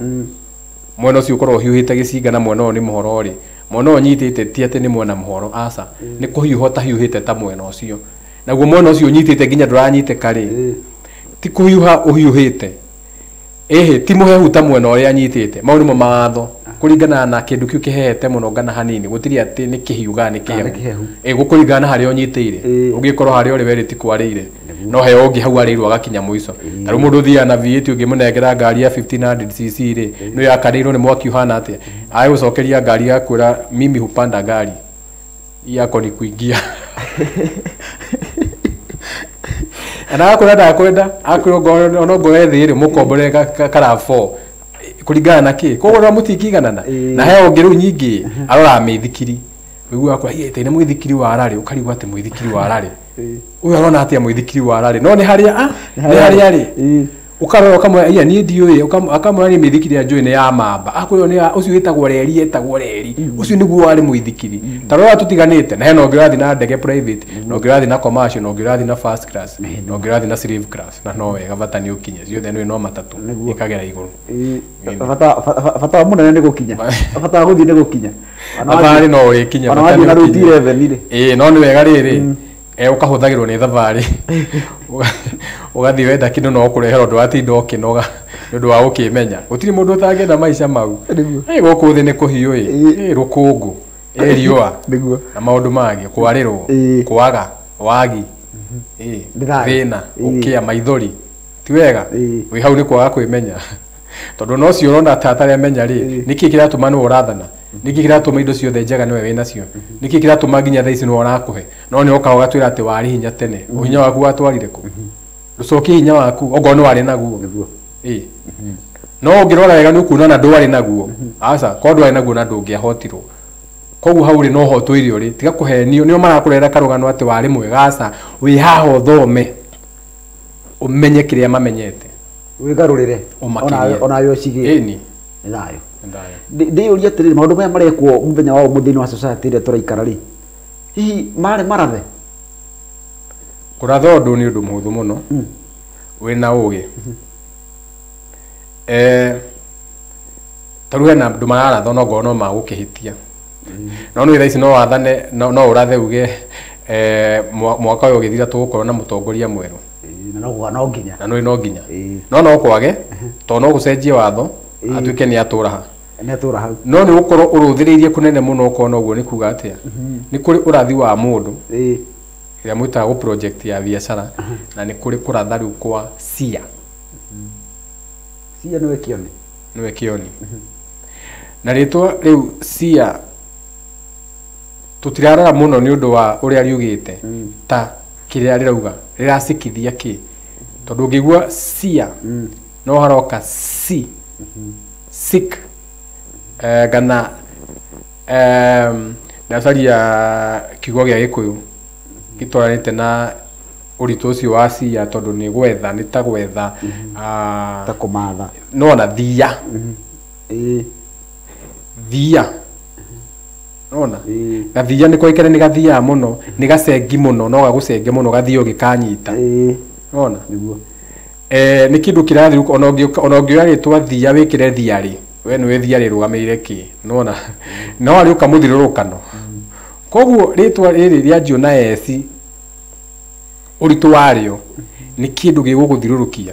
mwena ũcio ũkorwo ũhiũhĩte gĩcinga na mwena ũyũ nĩ mũhoro rĩ mwena ũyũ ũnyitĩte ti atĩ nĩ mwena mũhoro aca nĩ kũhiũha ũtahiũhĩte ta mwena ũcio naguo mwena ũcio ũnyitĩte nginya ndũranyitĩka rĩ ti kũhiũha ũhiũhĩte ĩhĩ ti mũhehu ta mwena ũrĩa anyitĩte mau nĩmo mawatho kũringana na kĩndũ kĩu kĩhehete mũno kana hanini gũtirĩ atĩ nĩ kĩhiũ kana nĩ kĩhehu gũkũringana na harĩa ũnyitĩire ũngĩkorwo harĩa ũrĩ werĩ ti kwarĩire no heo ũngĩ hau arĩirwo agakinya mũico ta rĩu mũndũ ũthiaga na V8 ũngĩmũnengera ngari ya 1500cc rĩ nĩ yakanĩirwo nĩ mwaki ũhana atĩa agũcokeria ngari yakwĩra mimi hupanda gari yako ni kuingia na akwĩra ndakwenda akwĩra ona ngorwo thĩ rĩ mũkombore kara 4 kũringana na kĩ koguo na mũtingĩiganana na he ũngĩ rĩu nyingĩ aroraga mĩithikiri ũiguaga akwa ĩ nĩ mũithikiri wa rarĩ ũkarigwo atĩ mũithikiri wa rarĩ ũyũ arona atĩa mũithikiri wa rarĩ no nĩ harĩa nĩ harĩa rĩ ũkarora ũkamwĩra iya niĩ ndiũĩ akamwĩra niĩ mĩithikiri ĩrĩa njũĩ nĩ ya mamba akwĩra nĩ ũcio wĩtagwo reri etagwo reri ũcio nĩguo warĩ mũithikiri ta rora tũtiganĩte na hena ũngĩ ũrathiĩ na ndege private na ũngĩ ũrathiĩ na commercial na ũngĩ ũrathiĩ na first class na ũngĩ ũrathiĩ na slave class na no wega bata nĩ ũkinye ciothe nĩ no matatũ ikagera igũrũ bata mũnene nĩ gũkinya bata wa gũthiĩ nĩ gũkinya thabarĩ no ũrĩkinya bata nĩ ũkinye ĩĩ no nĩ wega rĩrĩ ũkahũthagĩrwo nĩ thabarĩ ũgathiĩ wenda kĩndũ no ũkũreherwo ndũratinda ũkĩnoga nĩ ũndũ wa gũkĩmenya gũtirĩ mũndũ ũtangĩenda maica mau gũkũ thĩ nĩ kũhiũ ĩ rũkũngũ ĩ riũa na maũndũ mangĩ kwarĩrwo kwaga wagi thĩna ũkĩa maithori ti wega wĩ hau nĩ kwaga kwĩmenya tondũ no ũcio ũrona ta ataremenya rĩ nĩkĩ kĩratũma nĩwe ũrathana nĩkĩ kĩratũma indo ciothe njega nĩwe wĩnacio nĩkĩ kĩratũma nginya thaa ici nĩwe ũrakũhe no nĩ ũkaga ũgatwĩra atĩ warĩ hinya tene ũhinya waku watwarire kũ ndũcokie hinya waku okorwo nĩ warĩ naguo no ũngĩrora wega nĩ ũkuona na ndwarĩ naguo aca korwo ndwarĩ naguo na ndũngĩahotirwo koguo hau rĩ no hotwo irio rĩ tiga kũhenio nĩo marakũrehera karũgano atĩ warĩ mwega aca wĩ haha ũthome ũmenye kĩrĩa mamenyete wĩgarũrĩre onawe ũcigĩre ĩni nĩ thayũ ndĩyũria atĩrĩrĩ maũndũ maya marekwo mũthenya wa ũmũthĩ thĩinĩ wa society ĩrĩa tũraikara rĩ hihi marĩ marathe kũratha ũndũ nĩ ũndũ mũhũthũ mũno wĩna ũgĩ ta rĩu hena andũ mararatha no ngorwo no magũkĩhĩtia no nĩ thaa ici no wathane no ũrathe uge mwaka ũyũ ũgĩthira tũgũkorwo na mũtongoria mwerũ no nginya na no nginya no no kwage tondũ no gũcenjie watho atuĩke nĩ atũra ha nĩ atũra hau no nĩ gũkorwo ũrũthĩrĩirie kũnene mũno ũkona ũguo nĩ kuga atĩa nĩ kũrĩ ũrathi wa mũndũ ĩrĩa mwĩtaga gũ project ya biacara na nĩ kũrĩ kũratha rĩu kwa cia cia nĩwe kĩoni nĩwe kĩoni na rĩtwa rĩu cia tũtirarora mũno nĩ ũndũ wa ũrĩa riugĩte ta kĩrĩa rĩrauga rĩracikithia kĩ tondũ ũngĩigua cia no haroka si sick kana ndacaria kiugo gĩa Gĩkũyũ gĩtwaranĩte na ũritũ ũcio wa cia tondũ nĩ gwetha nĩ ta gwetha ta kũmatha no na thia thia nona gathia nĩ koĩkene nĩ gathiaga mũno nĩ gacengi mũno no gagũcenge mũno gathia ũgĩkanyita nona nĩ kĩndũ kĩrathiĩ ona ũngĩoya rĩtwa thia wĩkĩre thiarĩ we nĩwe thiarĩ rũgamĩrĩire kĩ nona no harĩũka mũthiũrũrũkano koguo rĩtwa rĩrĩ rĩanjio na eci ũritũ warĩo nĩ kĩndũ gĩgũgũthiũrũrũkia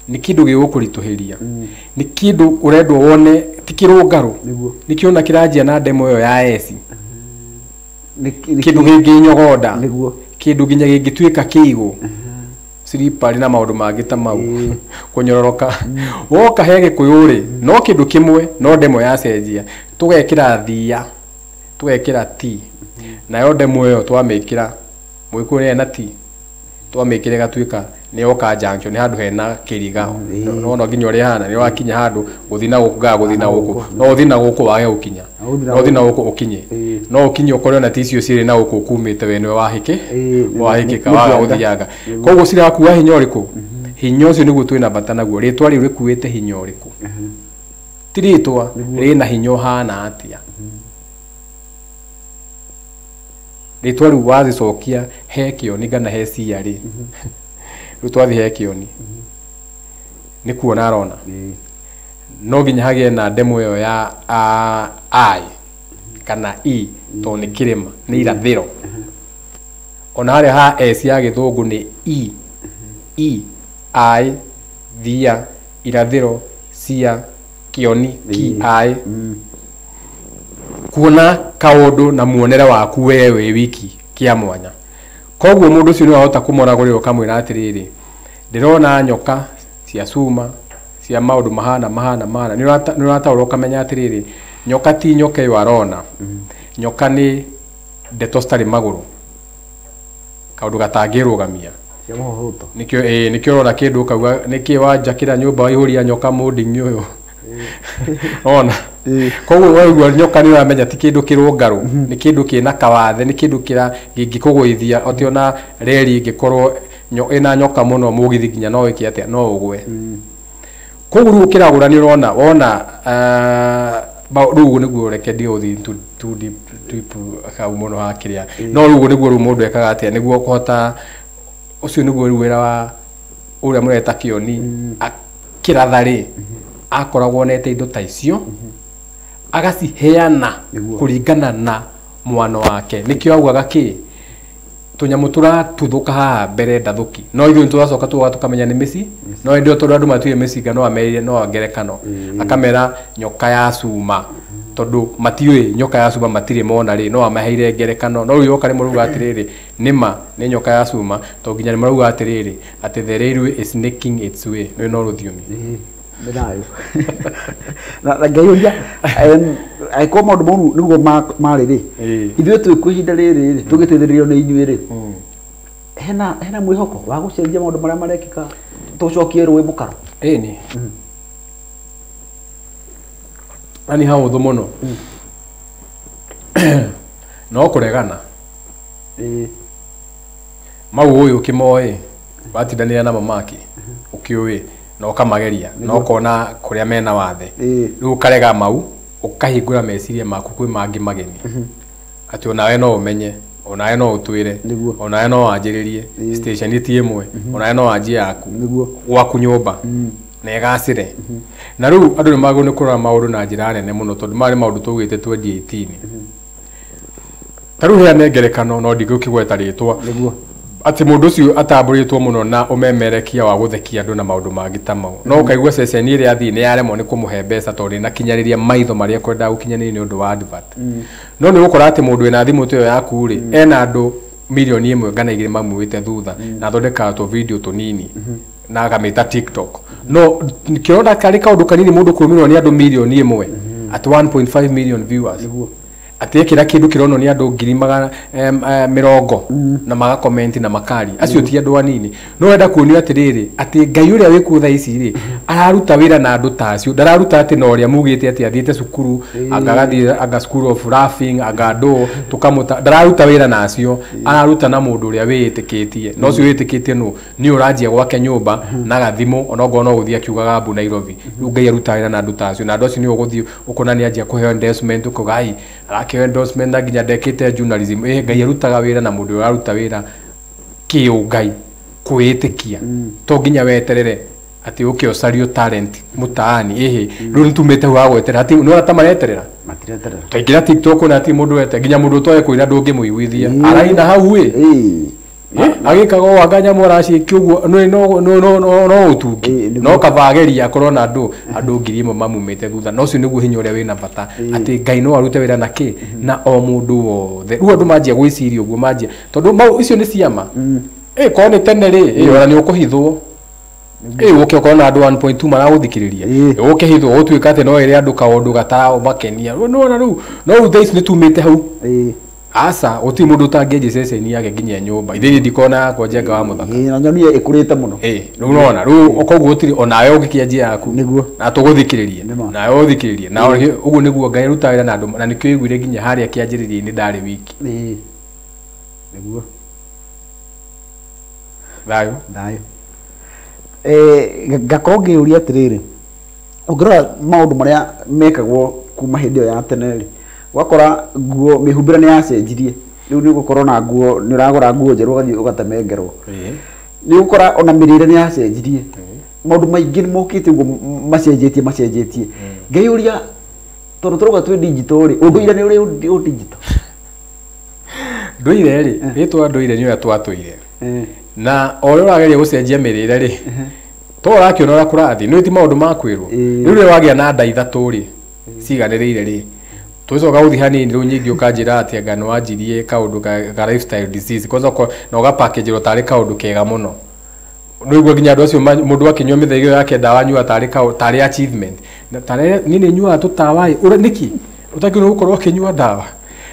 nĩ kĩndũ gĩgũkũritũhĩria nĩ kĩndũ ũrendwo wone ti kĩrũngarũ nĩkĩo ona kĩranjia na ndemo ĩyo ya eci kĩndũ gĩngĩnyogonda kĩndũ nginya gĩngĩtuĩka kĩigũ slippery na maũndũ mangĩ ta mau kũnyororoka woka he Gĩkũyũ rĩ no kĩndũ kĩmwe no ndemo yacenjia tũgekĩra thia tũgekĩra ti nayo ndemo ĩyo twamĩkĩra Mũgĩkũyũ nĩ na ti twamĩkĩra ĩgatuĩka Nĩ oka junction, nĩ handũ hena kĩriga. No nginya ũrĩa hana nĩ wakinya handũ gũthiĩ na gũkũ ngaga gũthiĩ na gũkũ, no ũthiĩ na gũkũ wage gũkinya, no ũthiĩ na gũkũ ũkinye, no ũkinye ũkore ona ti icio ciĩrĩ na gũkũ ũkumĩte we nĩwe wahĩkĩ wahĩkĩka waga gũthianga. Koguo cirakua hinya ũrĩkũ? Hinya ũcio nĩguo twĩna bata naguo. Rĩtwa rĩu rĩkuĩte hinya ũrĩkũ? Ti rĩtwa rĩna hinya ũhana atĩa? Rĩtwa rĩu wazicokia he kĩoni kana he cia rĩ, rĩu twathiĩ he kĩoni nĩ kuona arona no nginya hagĩe na ndemo ĩyo ya I kana E tondũ nĩ kĩrĩma nĩ irathĩro. Ona harĩa ha S ya gĩthũngũ nĩ E, E I thia irathĩro cia kĩoni ki I. Kuona kaũndũ na muonere waku we wĩ wiki kĩa mwanya. Koguo mũndũ ũcio nĩ wahota kũmũragũrĩra ũkamwĩra atĩrĩrĩ, ndĩrona nyoka cia cuma cia maũndũ mahana mahana mahana. Nĩ ũrataũra ũkamenya atĩrĩrĩ, nyoka ti nyoka ĩyo arona. Nyoka nĩ ndeto citarĩ magũrũ, kaũndũ gatangĩrũgamia. Nĩkĩo nĩkĩo ũrona kĩndũ ũkauga nĩkĩ wanjakĩra nyũmba waihũria nyoka mũnding'i ũyũ. Ona koguo waigua nyoka nĩ ũramenya ti kĩndũ kĩrũngarũ, nĩ kĩndũ kĩna kawathe, nĩ kĩndũ kĩra kĩngĩkũgũithia. Oti ona reri ĩngĩkorwo ĩna nyoka mũno mũgithi nginya no ĩke atĩa, no ũgwe. Koguo rĩu ũkĩragũra nĩ ũrona wona rĩu nĩguo reke ndigũthiĩ too deep hau mũno hakĩrĩa, no rĩu nĩguo rĩu mũndũ ekaga atĩa nĩguo kũhota ũcio nĩguo rĩu wĩra wa ũrĩa mũreta kĩoni akĩratha rĩ, akoragwo onete indo ta icio agaciheana kũringana na mwano wake. Nĩkĩo augaga kĩ tũnyamũ tũratuthũka haha mbere ndathũki, no ithuĩ nĩtũracoka tuoga tũkamenya nĩ mĩci, no hĩndĩ ĩyo tondũ andũ matuire mĩcinga no amerire no ngerekano akamera nyoka ya cuma, tondũ matiũĩ nyoka ya cuma matirĩ mona rĩ, no amaheire ngerekano. No rĩu yoka rĩmwe rauga atĩrĩrĩ, nĩma nĩ nyoka ya cuma, tondũ nginya nĩ marauga atĩrĩrĩ atĩ the railway is snaking its way, nĩ no rũthiomi nĩ na ngeyũria angĩkorwo maũndũ mau nĩguo marĩ rĩ, ithuĩ twĩ kwĩ ihinda rĩrĩ rĩ tũgĩteithĩrĩrio nĩ inyuĩ rĩ, hena mwĩhoko wa gũcenjia maũndũ marĩa marekĩka tũcokie rũĩ mũkaro? Ĩni na nĩ hahũthũ mũno no kũregana mau ũyũ ũkĩmoĩ watindanĩra namo maki ũkĩũĩ na ũkamageria na ũkona kũrĩa mena wathe, rĩu ũkarega mau ũkahingũra meciria maku kwĩ mangĩ mageni, atĩ onawe no ũmenye, onawe no ũtwĩre, onawe no wanjĩrĩrie station ti ĩmwe, onawe no wanjie yaku gwaku nyũmba na ĩgacĩre. Na rĩu andũ nĩ magĩrĩirwo nĩ kũrora maũndũ na njĩra nene mũno, tondũ maya nĩ maũndũ tũgĩte 2018. Ta rĩu heane ngerekano, no ndigũkĩgweta rĩtwa, atĩ mũndũ ũcio atambũrĩtwo mũno na ũmemerekia wa gũthekia andũ na maũndũ mangĩ ta mau, no ũkaigua ceceni ĩrĩa athiĩ nĩ yaremwo nĩ kũmũhe mbeca tondũ ndĩnakinyanĩria maitho marĩa ekwendaga gũkinyanĩria nĩ ũndũ wa advert. No nĩ ũgũkora atĩ mũndũ wĩna thimũ ta ĩyo yaku rĩ, ena andũ mirioni 1 kana 2 mamuĩte thutha, na athondekaga tũ video tũnini na akamĩta TikTok. No kĩronda karĩ kaũndũ kanini mũndũ kũrũmĩrĩrwo nĩ andũ mirioni 1 at 1.5 million viewers, atĩ ekĩra kĩndũ kĩronwo nĩ andũ ngiri magana mĩrongo na magakomenti na makari acio ti andũ anini. No wenda kuonio atĩrĩrĩ atĩ Ngai ũrĩa wĩkuo thaa ici rĩ araruta wĩra na andũ ta acio, ndararuta atĩ na ũrĩa mugĩte atĩ athiĩte cukuru anga agathiĩ anga school of laughing anga andũ tũkamũta, ndararuta wĩra na acio, araruta na mũndũ ũrĩa wĩĩtĩkĩtie. Na ũcio wĩĩtĩkĩtie nũ? Nĩ ũranjia gwake nyũmba na gathimũ onokorwo no gũthiĩ akiugaga mbu Nairobi. Rĩu Ngai arutaga wĩra na andũ ta acio, na andũ acio nĩo ũgũthiĩ ũkona nĩ anjia kũheo endorsement, ũkauga ai arakĩheo endorsement na nginya ndekĩte journalism. Ngai arutaga wĩra na mũndũ ũraruta wĩra kĩũngai kwĩĩtĩkia, to nginya weterere atĩ ũke ũcario talent mũtaani. Ĩhĩ rĩu nĩtumĩte hau ha gweterera, ati nĩ ta mareterera matireterera. Twaingĩra TikTok na ti mũndũ wete nginya mũndũ ũtoĩ kũina ndũngĩmũiguithia araina hau ĩ agĩkaga o anga nyamũ araciĩkia ũguo no ũtungi, no kaba ageria akorwo na andũ 1000 mamumĩte thutha. Na ũcio nĩguo hinya ũrĩa wĩna bata, atĩ Ngai no arute wĩra na kĩ na o mũndũ wothe. Rĩu andũ manjia gwĩciria ũguo manjia, tondũ mau icio nĩ ciama. Korwo nĩ tene rĩ, ona nĩ ũkũhithwo ũke ũkorwo na andũ 1.2 maragũthikĩrĩria, ũkĩhithwo ũtuĩka atĩ no ĩrĩ andũ kaũndũ gataramakenia. Nĩwona rĩu, no rĩu thaa ici nĩtumĩte hau. Aca gũtirĩ mũndũ ũtangĩenjia ceceni yake nginya nyũmba ithe ndikona yakwa Njenga wa Mũthaka. Na nyonire ĩkũrĩte mũno. Rĩu nona rĩu koguo gũtirĩ onawe ũngĩkĩanjia yaku nĩguo na tũgũthikĩrĩrie nawe ũthikĩrĩrie na ũguo nĩguo Ngai arutaga wĩra na andũ na nĩkĩo ũiguire nginya harĩa kĩanjĩrĩria-inĩ ndarĩ wiki. Nĩguo thayũ thayũ. Ngakorwo ngĩũria atĩrĩrĩ, ũngĩrora maũndũ marĩa mekagwo kuma hĩndĩ ĩyo ya tene rĩ, ũgakora nguo mĩhumbĩre nĩ yacenjirie. Rĩu nĩ ũgũkorwo na nguo, nĩ ũragũra nguo njerũ ũgathiĩ ũgatemengerwo. Nĩ ũgũkora ona mĩrĩre nĩ yacenjirie. Maũndũ maingĩ nĩ mokĩte ũguo macenjetie. Ngeyũria tondũ tũrauga twĩ digital rĩ, ũndũire nĩ ũrĩ digital? Ndũire rĩ, rĩtwa ndũire nĩ ũrĩa twatũire. Na o ũrĩa ũrageria gũcenjia mĩrĩre rĩ, to ũrakĩona ũrĩa kũrathiĩ, nĩ ti maũndũ ma kwĩrwo. Rĩu rĩrĩa wagĩa na nda ithatũ rĩ, ciganĩrĩire rĩ, tũgĩcoka gũthiĩ hanini rĩu nyingĩ ũkanjĩra atĩ anga nĩ wanjirie kaũndũ ka lifestyle disease kwanza na ũgapackage tarĩ kaũndũ kega mũno. Nĩguo nginya andũ acio mũndũ akĩnyua mĩthaiga ĩyo yake ndawa anyuaga tarĩ tarĩ achievement. Na tarĩ niĩ nĩ nyuaga tũtawa ĩ, nĩkĩ ũtagĩrĩirwo gũkorwo ũkĩnyua ndawa?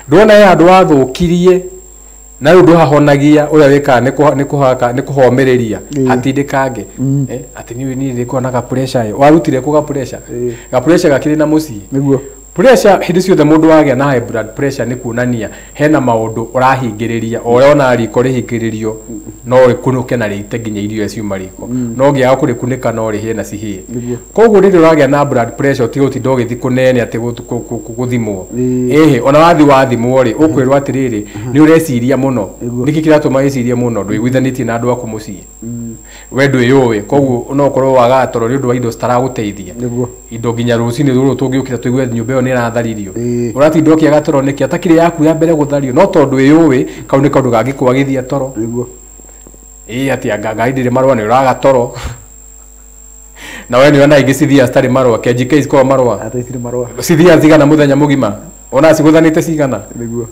Ndwona he handũ wathũkirie na rĩu ndũhahonagia, ũrĩa wĩkaga nĩ kũhomĩrĩria hatindĩkange. Atĩ niĩ ndĩkoragwo na ga pressure ĩ, warutire kũ ga pressure? Ga pressure gakĩrĩ na mũciĩ. Nĩguo. Pressure hĩndĩ ciothe mũndũ wagĩa na high blood pressure nĩ kuonania hena maũndũ ũrahingĩrĩria, o ũrĩa ona riko rĩhingĩrĩrio no rĩkunũke na rĩite nginya irio ciuma riko, no ũngĩaga kũrĩkunĩka no rĩhĩe na cihĩe. Koguo rĩrĩa ũragĩa na blood pressure ũtige gũtinda ũgĩthiĩ kũnene atĩ gũthimwo. Ĩhĩ, ona wathiĩ wathimwo rĩ, ũkwĩrwo atĩrĩrĩ nĩ ũreciria mũno. Nĩkĩ kĩratũma wĩcirie mũno? Ndũiguithanĩtie na andũ aku mũciĩ, we ndwĩyũĩ, koguo no ũkorwo wagaga toro nĩ ũndũ wa indo citaragũteithia. Indo nginya rũcinĩ rũrũ tũngĩũkĩra tũigue nyũmba ĩyo nĩ ĩratharirio, ũratinda ũkĩaga toro nĩkĩ? Atakĩrĩ yaku ya mbere gũthario, no tondũ wĩyũĩ kau nĩ kaũndũ gangĩkwagithia toro. Ĩĩ atĩ anga ngari ndĩrĩ marũa nĩ ũraga toro. Na we nĩ ũrona ingĩ cithiaga citarĩ marũa, KGK cikoragwo marũa. Cithiaga cigana mũthenya mũgima? Ona cigũthanĩte cigana? Nĩguo.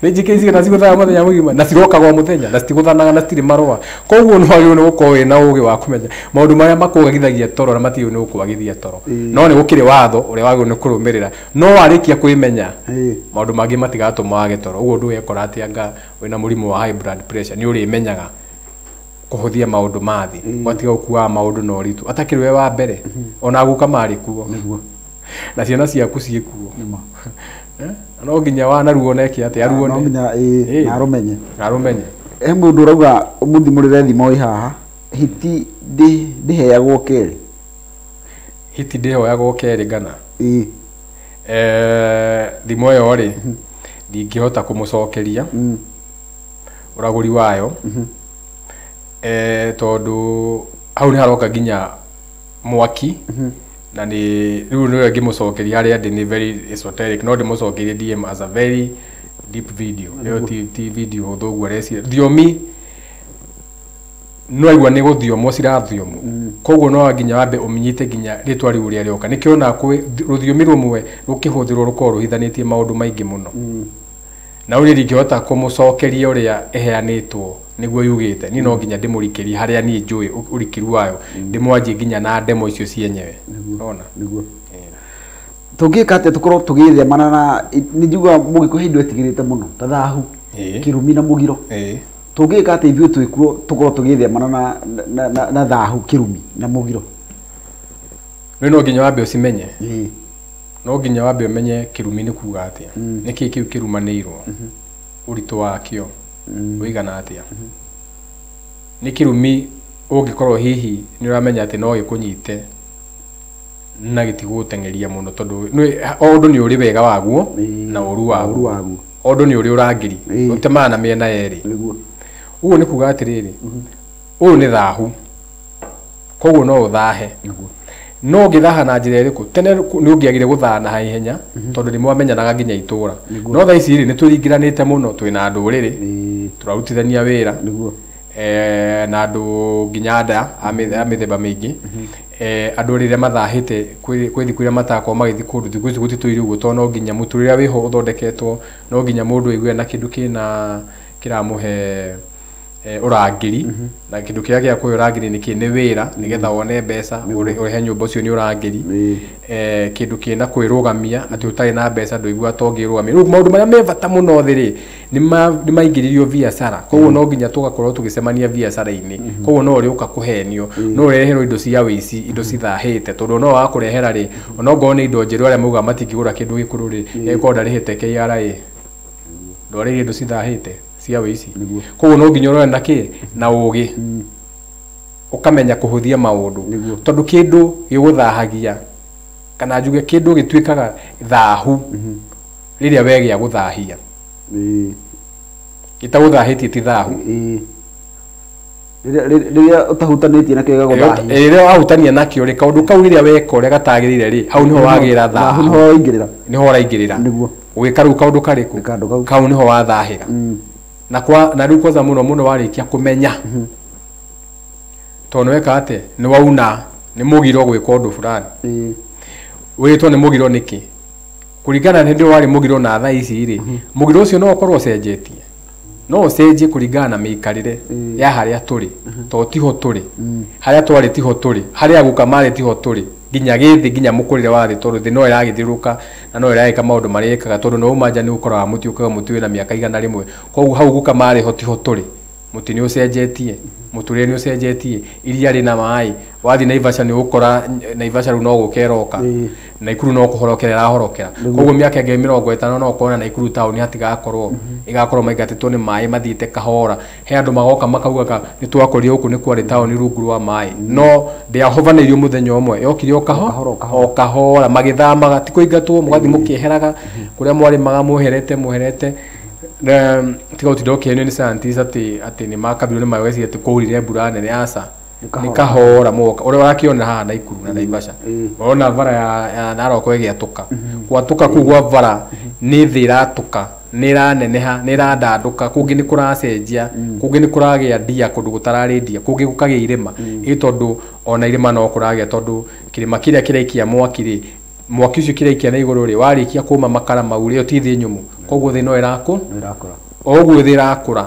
Nĩ njike cigana cigũthanaga mũthenya mũgima na cirokaga o mũthenya na citigũthanaga na citirĩ marũa. Koguo nĩ wagĩrĩirwo nĩ gũkorwo wĩna ũgĩ wa kũmenya maũndũ marĩa makwagithagia toro na matigĩrĩirwo nĩ gũkwagithia toro. No nĩ gũkĩrĩ watho ũrĩa wagĩrĩirwo nĩ kũrũmĩrĩra, no warĩkia kwĩmenya maũndũ mangĩ matigatũma wage toro. Ũguo ndũgekora atĩ anga wĩna mũrimũ wa high blood pressure, nĩ ũrĩmenyaga kũhũthia maũndũ ma thĩ, ũgatiga gũkuaga maũndũ na ũritũ. Atakĩrĩ we wa mbere, ona guka marĩ kuo na ciana ciaku ciĩkuo. No nginya wanaruo neke atĩ aruone. No nginya na arũmenye. Arũmenye. He mũndũ ũrauga mũthimũrĩre thimo ĩ haha, hiti ndĩheagwo kerĩ. Hiti ndĩhoyagwo kerĩ ngana. Thimo ĩyo rĩ, ndingĩhota kũmũcokeria ũragũri wayo, tondũ hau nĩ haroka nginya mwaki. Na nĩ rĩu nĩwe ngĩmũcokeria harĩa ndĩ nĩ very esoteric, no ndĩmũcokerie DM as a very deep video. Ĩyo ti video hũthũ ũguo areciria. Thiomi no aigua nĩ gũthiomwo cirathiomwo, koguo no nginya wambe ũmenyite nginya rĩtwa rĩu ũrĩa rĩoka. Nĩkĩo ona kwĩ rũthiomi rũmwe rũkĩhũthĩrwo rũkoragwo rũhithanĩtie maũndũ maingĩ mũno. Na rĩu niĩ ndingĩhota kũmũcokeria ũrĩa ĩheanĩtwo nĩguo yugĩte. Niĩ no nginya ndĩmũrikĩrie harĩa niĩ njũĩ ũrikĩru wayo, ndĩmwanjie nginya na ndemo icio cienyewe. Ũrona? Nĩguo. Tũngĩka atĩa tũkorwo tũgĩthemana na nĩ njugaga mũgĩkũyũ hĩndĩ etigĩrĩte mũno ta thahu, kĩrumi na mũgiro. Tũngĩka atĩa ithuĩ twĩkuo tũkorwo tũgĩthemana na thahu, kĩrumi na mũgiro? Rĩu no nginya wambe ũcimenye. No nginya wambe ũmenye kĩrumi nĩ kuga atĩa, nĩkĩ kĩu kĩrumanĩirwo, ũritũ wakĩo ũigana atĩa. Nĩ kĩrumi ũngĩkorwo hihi nĩ ũramenya atĩ no gĩkũnyite na gĩtigũgũteng'eria mũno, tondũ o ũndũ nĩ ũrĩ wega waguo na ũru waguo. O ũndũ nĩ ũrĩ ũrangĩri, ũtemaga na mĩena yerĩ. Ũguo nĩ kuga atĩrĩrĩ, ũyũ nĩ thahu, koguo no ũthahe. No ũngĩthaha na njĩra ĩrĩkũ? Tene nĩ ũngĩagire gũthaha na ihenya, tondũ nĩ mwamenyanaga nginya itũra. No thaa ici rĩ, nĩ twĩringĩranĩte mũno, twĩna ndũrĩrĩ, tũrarutithania wĩra na andũ nginya nda a mĩthemba mĩingĩ. Andũ rĩrĩa mathahĩte kwĩ thikũ iria matakorwo magĩthiĩ kũndũ, thikũ ici gũtitũire ũguo, tondũ no nginya mũtũrĩre wĩho ũthondeketwo, no nginya mũndũ aigue na kĩndũ kĩna kĩramũhe Ũrangĩri na kĩndũ kĩrĩa gĩa kũhe ũrangĩri nĩ kĩ nĩ wĩra nĩgetha wone mbeca ũrĩhe nyũmba ũcio nĩ ũrangĩri. Kĩndũ kĩna kwĩrũgamia atĩ ũtarĩ na mbeca ndũigua ta ũngĩrũgamia. Rĩu maũndũ marĩa me bata mũno thĩ rĩ nĩ maingĩririo biacara, koguo no nginya tũgakorwo tũgĩcemania biacara-inĩ, koguo no ũrĩũka kũhenio, no ũreherwo indo cia wĩici, indo cithahĩte, tondũ no wakũrehera rĩ onokorwo nĩ indo njerũ arĩa maugaga matingĩgũra kĩndũ gĩkũrũ rĩ ĩkorwo ndarĩhĩte KRA, ndwarĩire indo cithahĩte cia wĩici. Koguo no nginya ũrore na kĩ na ũgĩ, ũkamenya kũhũthia maũndũ, tondũ kĩndũ gĩgũthahagia kana njuge kĩndũ gĩtuĩkaga thahu rĩrĩa we gĩa gũthahia, gĩtagũthahĩtie ti thahu. Rĩrĩa ũtahutanĩtie nakĩo gĩgagũthahia, rĩrĩa wahutania nakĩo rĩ kaũndũ kau rĩrĩa weka ũrĩa gatagĩrĩire rĩ hau nĩho wagĩra thahu, nĩho waingĩrĩra, nĩho ũraingĩrĩra ũgĩka rĩu kaũndũ karĩkũ kau nĩho wathahĩra. Na kwa na rĩu kwanza mũno mũno warĩkia kũmenya tondũ nĩweka atĩ nĩ wauna nĩ mũgiro gwĩka ũndũ fulani, wĩtwo nĩ mũgiro nĩkĩ kũringana na hĩndĩ ĩyo warĩ mũgiro na thaa ici rĩ mũgiro ũcio no ũkorwo ũcenjetie, no ũcenjie kũringana na mĩikarĩre ya harĩa tũrĩ, tondũ tiho tũrĩ, harĩa twarĩ tiho tũrĩ, harĩa guka marĩ tiho tũrĩ, nginya gĩthĩ nginya mũkũrĩre wa thĩ, tondũ thĩ no ĩragĩthiũrũrũka na no ĩragĩka maũndũ marĩa ĩkaga, tondũ no uma nja nĩ ũkoraga mũtĩ ũkaga mũtĩ wĩna mĩaka 100, koguo hau guka marĩ ho tiho tũrĩ, mũtĩ nĩ ũcenjetie, mũtũrĩre nĩ ũcenjetie, iria rĩna maĩ, wathiĩ Naivasha nĩ ũgũkora Naivasha rĩu no gũka ĩroka, Naikuru no kũhorokera ĩrahorokera, koguo mĩaka ĩngĩ 50 no ũkona Naikuru taũni hatigakorwo, ĩgakorwo maingatĩtwo nĩ maĩ mathiĩte kahora, he andũ magoka makaugaga nĩ twakorire gũkũ nĩ kwarĩ taũni rungu rwa maĩ, no ndĩahobanĩirio mũthenya ũmwe, yokire o kahora magĩthamaga, ti kũingatwo, mũgathiĩ mũkĩeheraga kũrĩa mwarĩmaga mweherete mweherete. Tiga ũtinda ũkĩhenio nĩ scientists atĩ nĩ makabirwo nĩ maĩ ũgeciria atĩ kwaurire mbura nene, aca nĩ kahora moka ũrĩa ũrakĩona haha Naikuru na Naivasha, ũrona bara ya Narok ĩgĩatũka, gwatũka kũu gwa bara nĩ thĩ ĩratũka, nĩ ĩraneneha, nĩ ĩrandandũka, kũngĩ nĩ kũracenjia, kũngĩ nĩ kũragĩa ndia kũndũ gũtararĩ ndia, kũngĩ gũkagĩa irĩma, ĩ tondũ ona irĩma no kũragĩa, tondũ kĩrĩma kĩrĩa kĩraikia mwaki rĩ, mwaki ũcio kĩraikia na igũrũ rĩ warĩkia kũma makara mau rĩ, ti thĩ nyũmũ, koguo thĩ no ĩrakũra, o ũguo thĩ ĩrakũra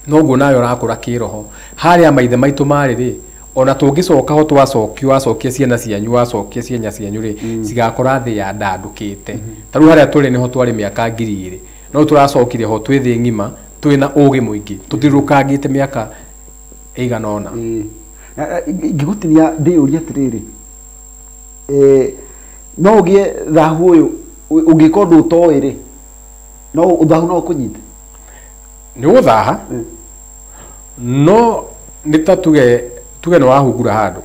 noguo nayo ũrakũra kĩroho. Harĩa maithe maitũ marĩ rĩ ona tũngĩcoka ho twacokio, wacokia ciana cianyu, wacokia ciana cianyu rĩ cigakora thĩ yandandũkĩte. Ta rĩu harĩa tũrĩ nĩho twarĩ mĩaka 2000, no tũracokire ho twĩ thĩ ng'ima, twĩna ũgĩ mũingĩ, tũthiũrũrũkangĩte mĩaka ĩigana ũna. Ingĩgũtinia ndĩyũrie atĩrĩrĩ, no ũgĩe thahu ũyũ ũngĩka ũndũ ũtoĩ rĩ, no thahu no ũkũnyite? Nĩ ũgũthaha, no nĩ ta tuge nĩ wahungura handũ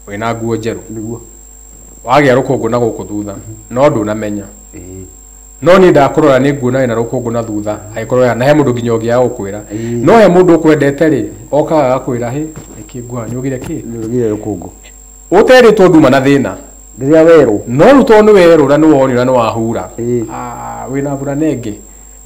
wĩna nguo njerũ, wagĩa rũkũngũ na gũkũ thutha, no ndũnamenya, no niĩ ndakũrora nĩ nguona wĩna rũkũngũ na thutha, angĩkorwo na he mũndũ nginya ũngĩaga gũkwĩra, no he mũndũ ũkwendete rĩ okaga agakwĩra hĩ nĩkĩ nguo nĩ ũgire kĩ nĩ ũgire rũkũngũ, ũterĩtwo nduma na thĩna rĩrĩa werũ, no rĩu tondũ nĩ werũra nĩ wonire nĩ wahura, wĩna burana ĩngĩ,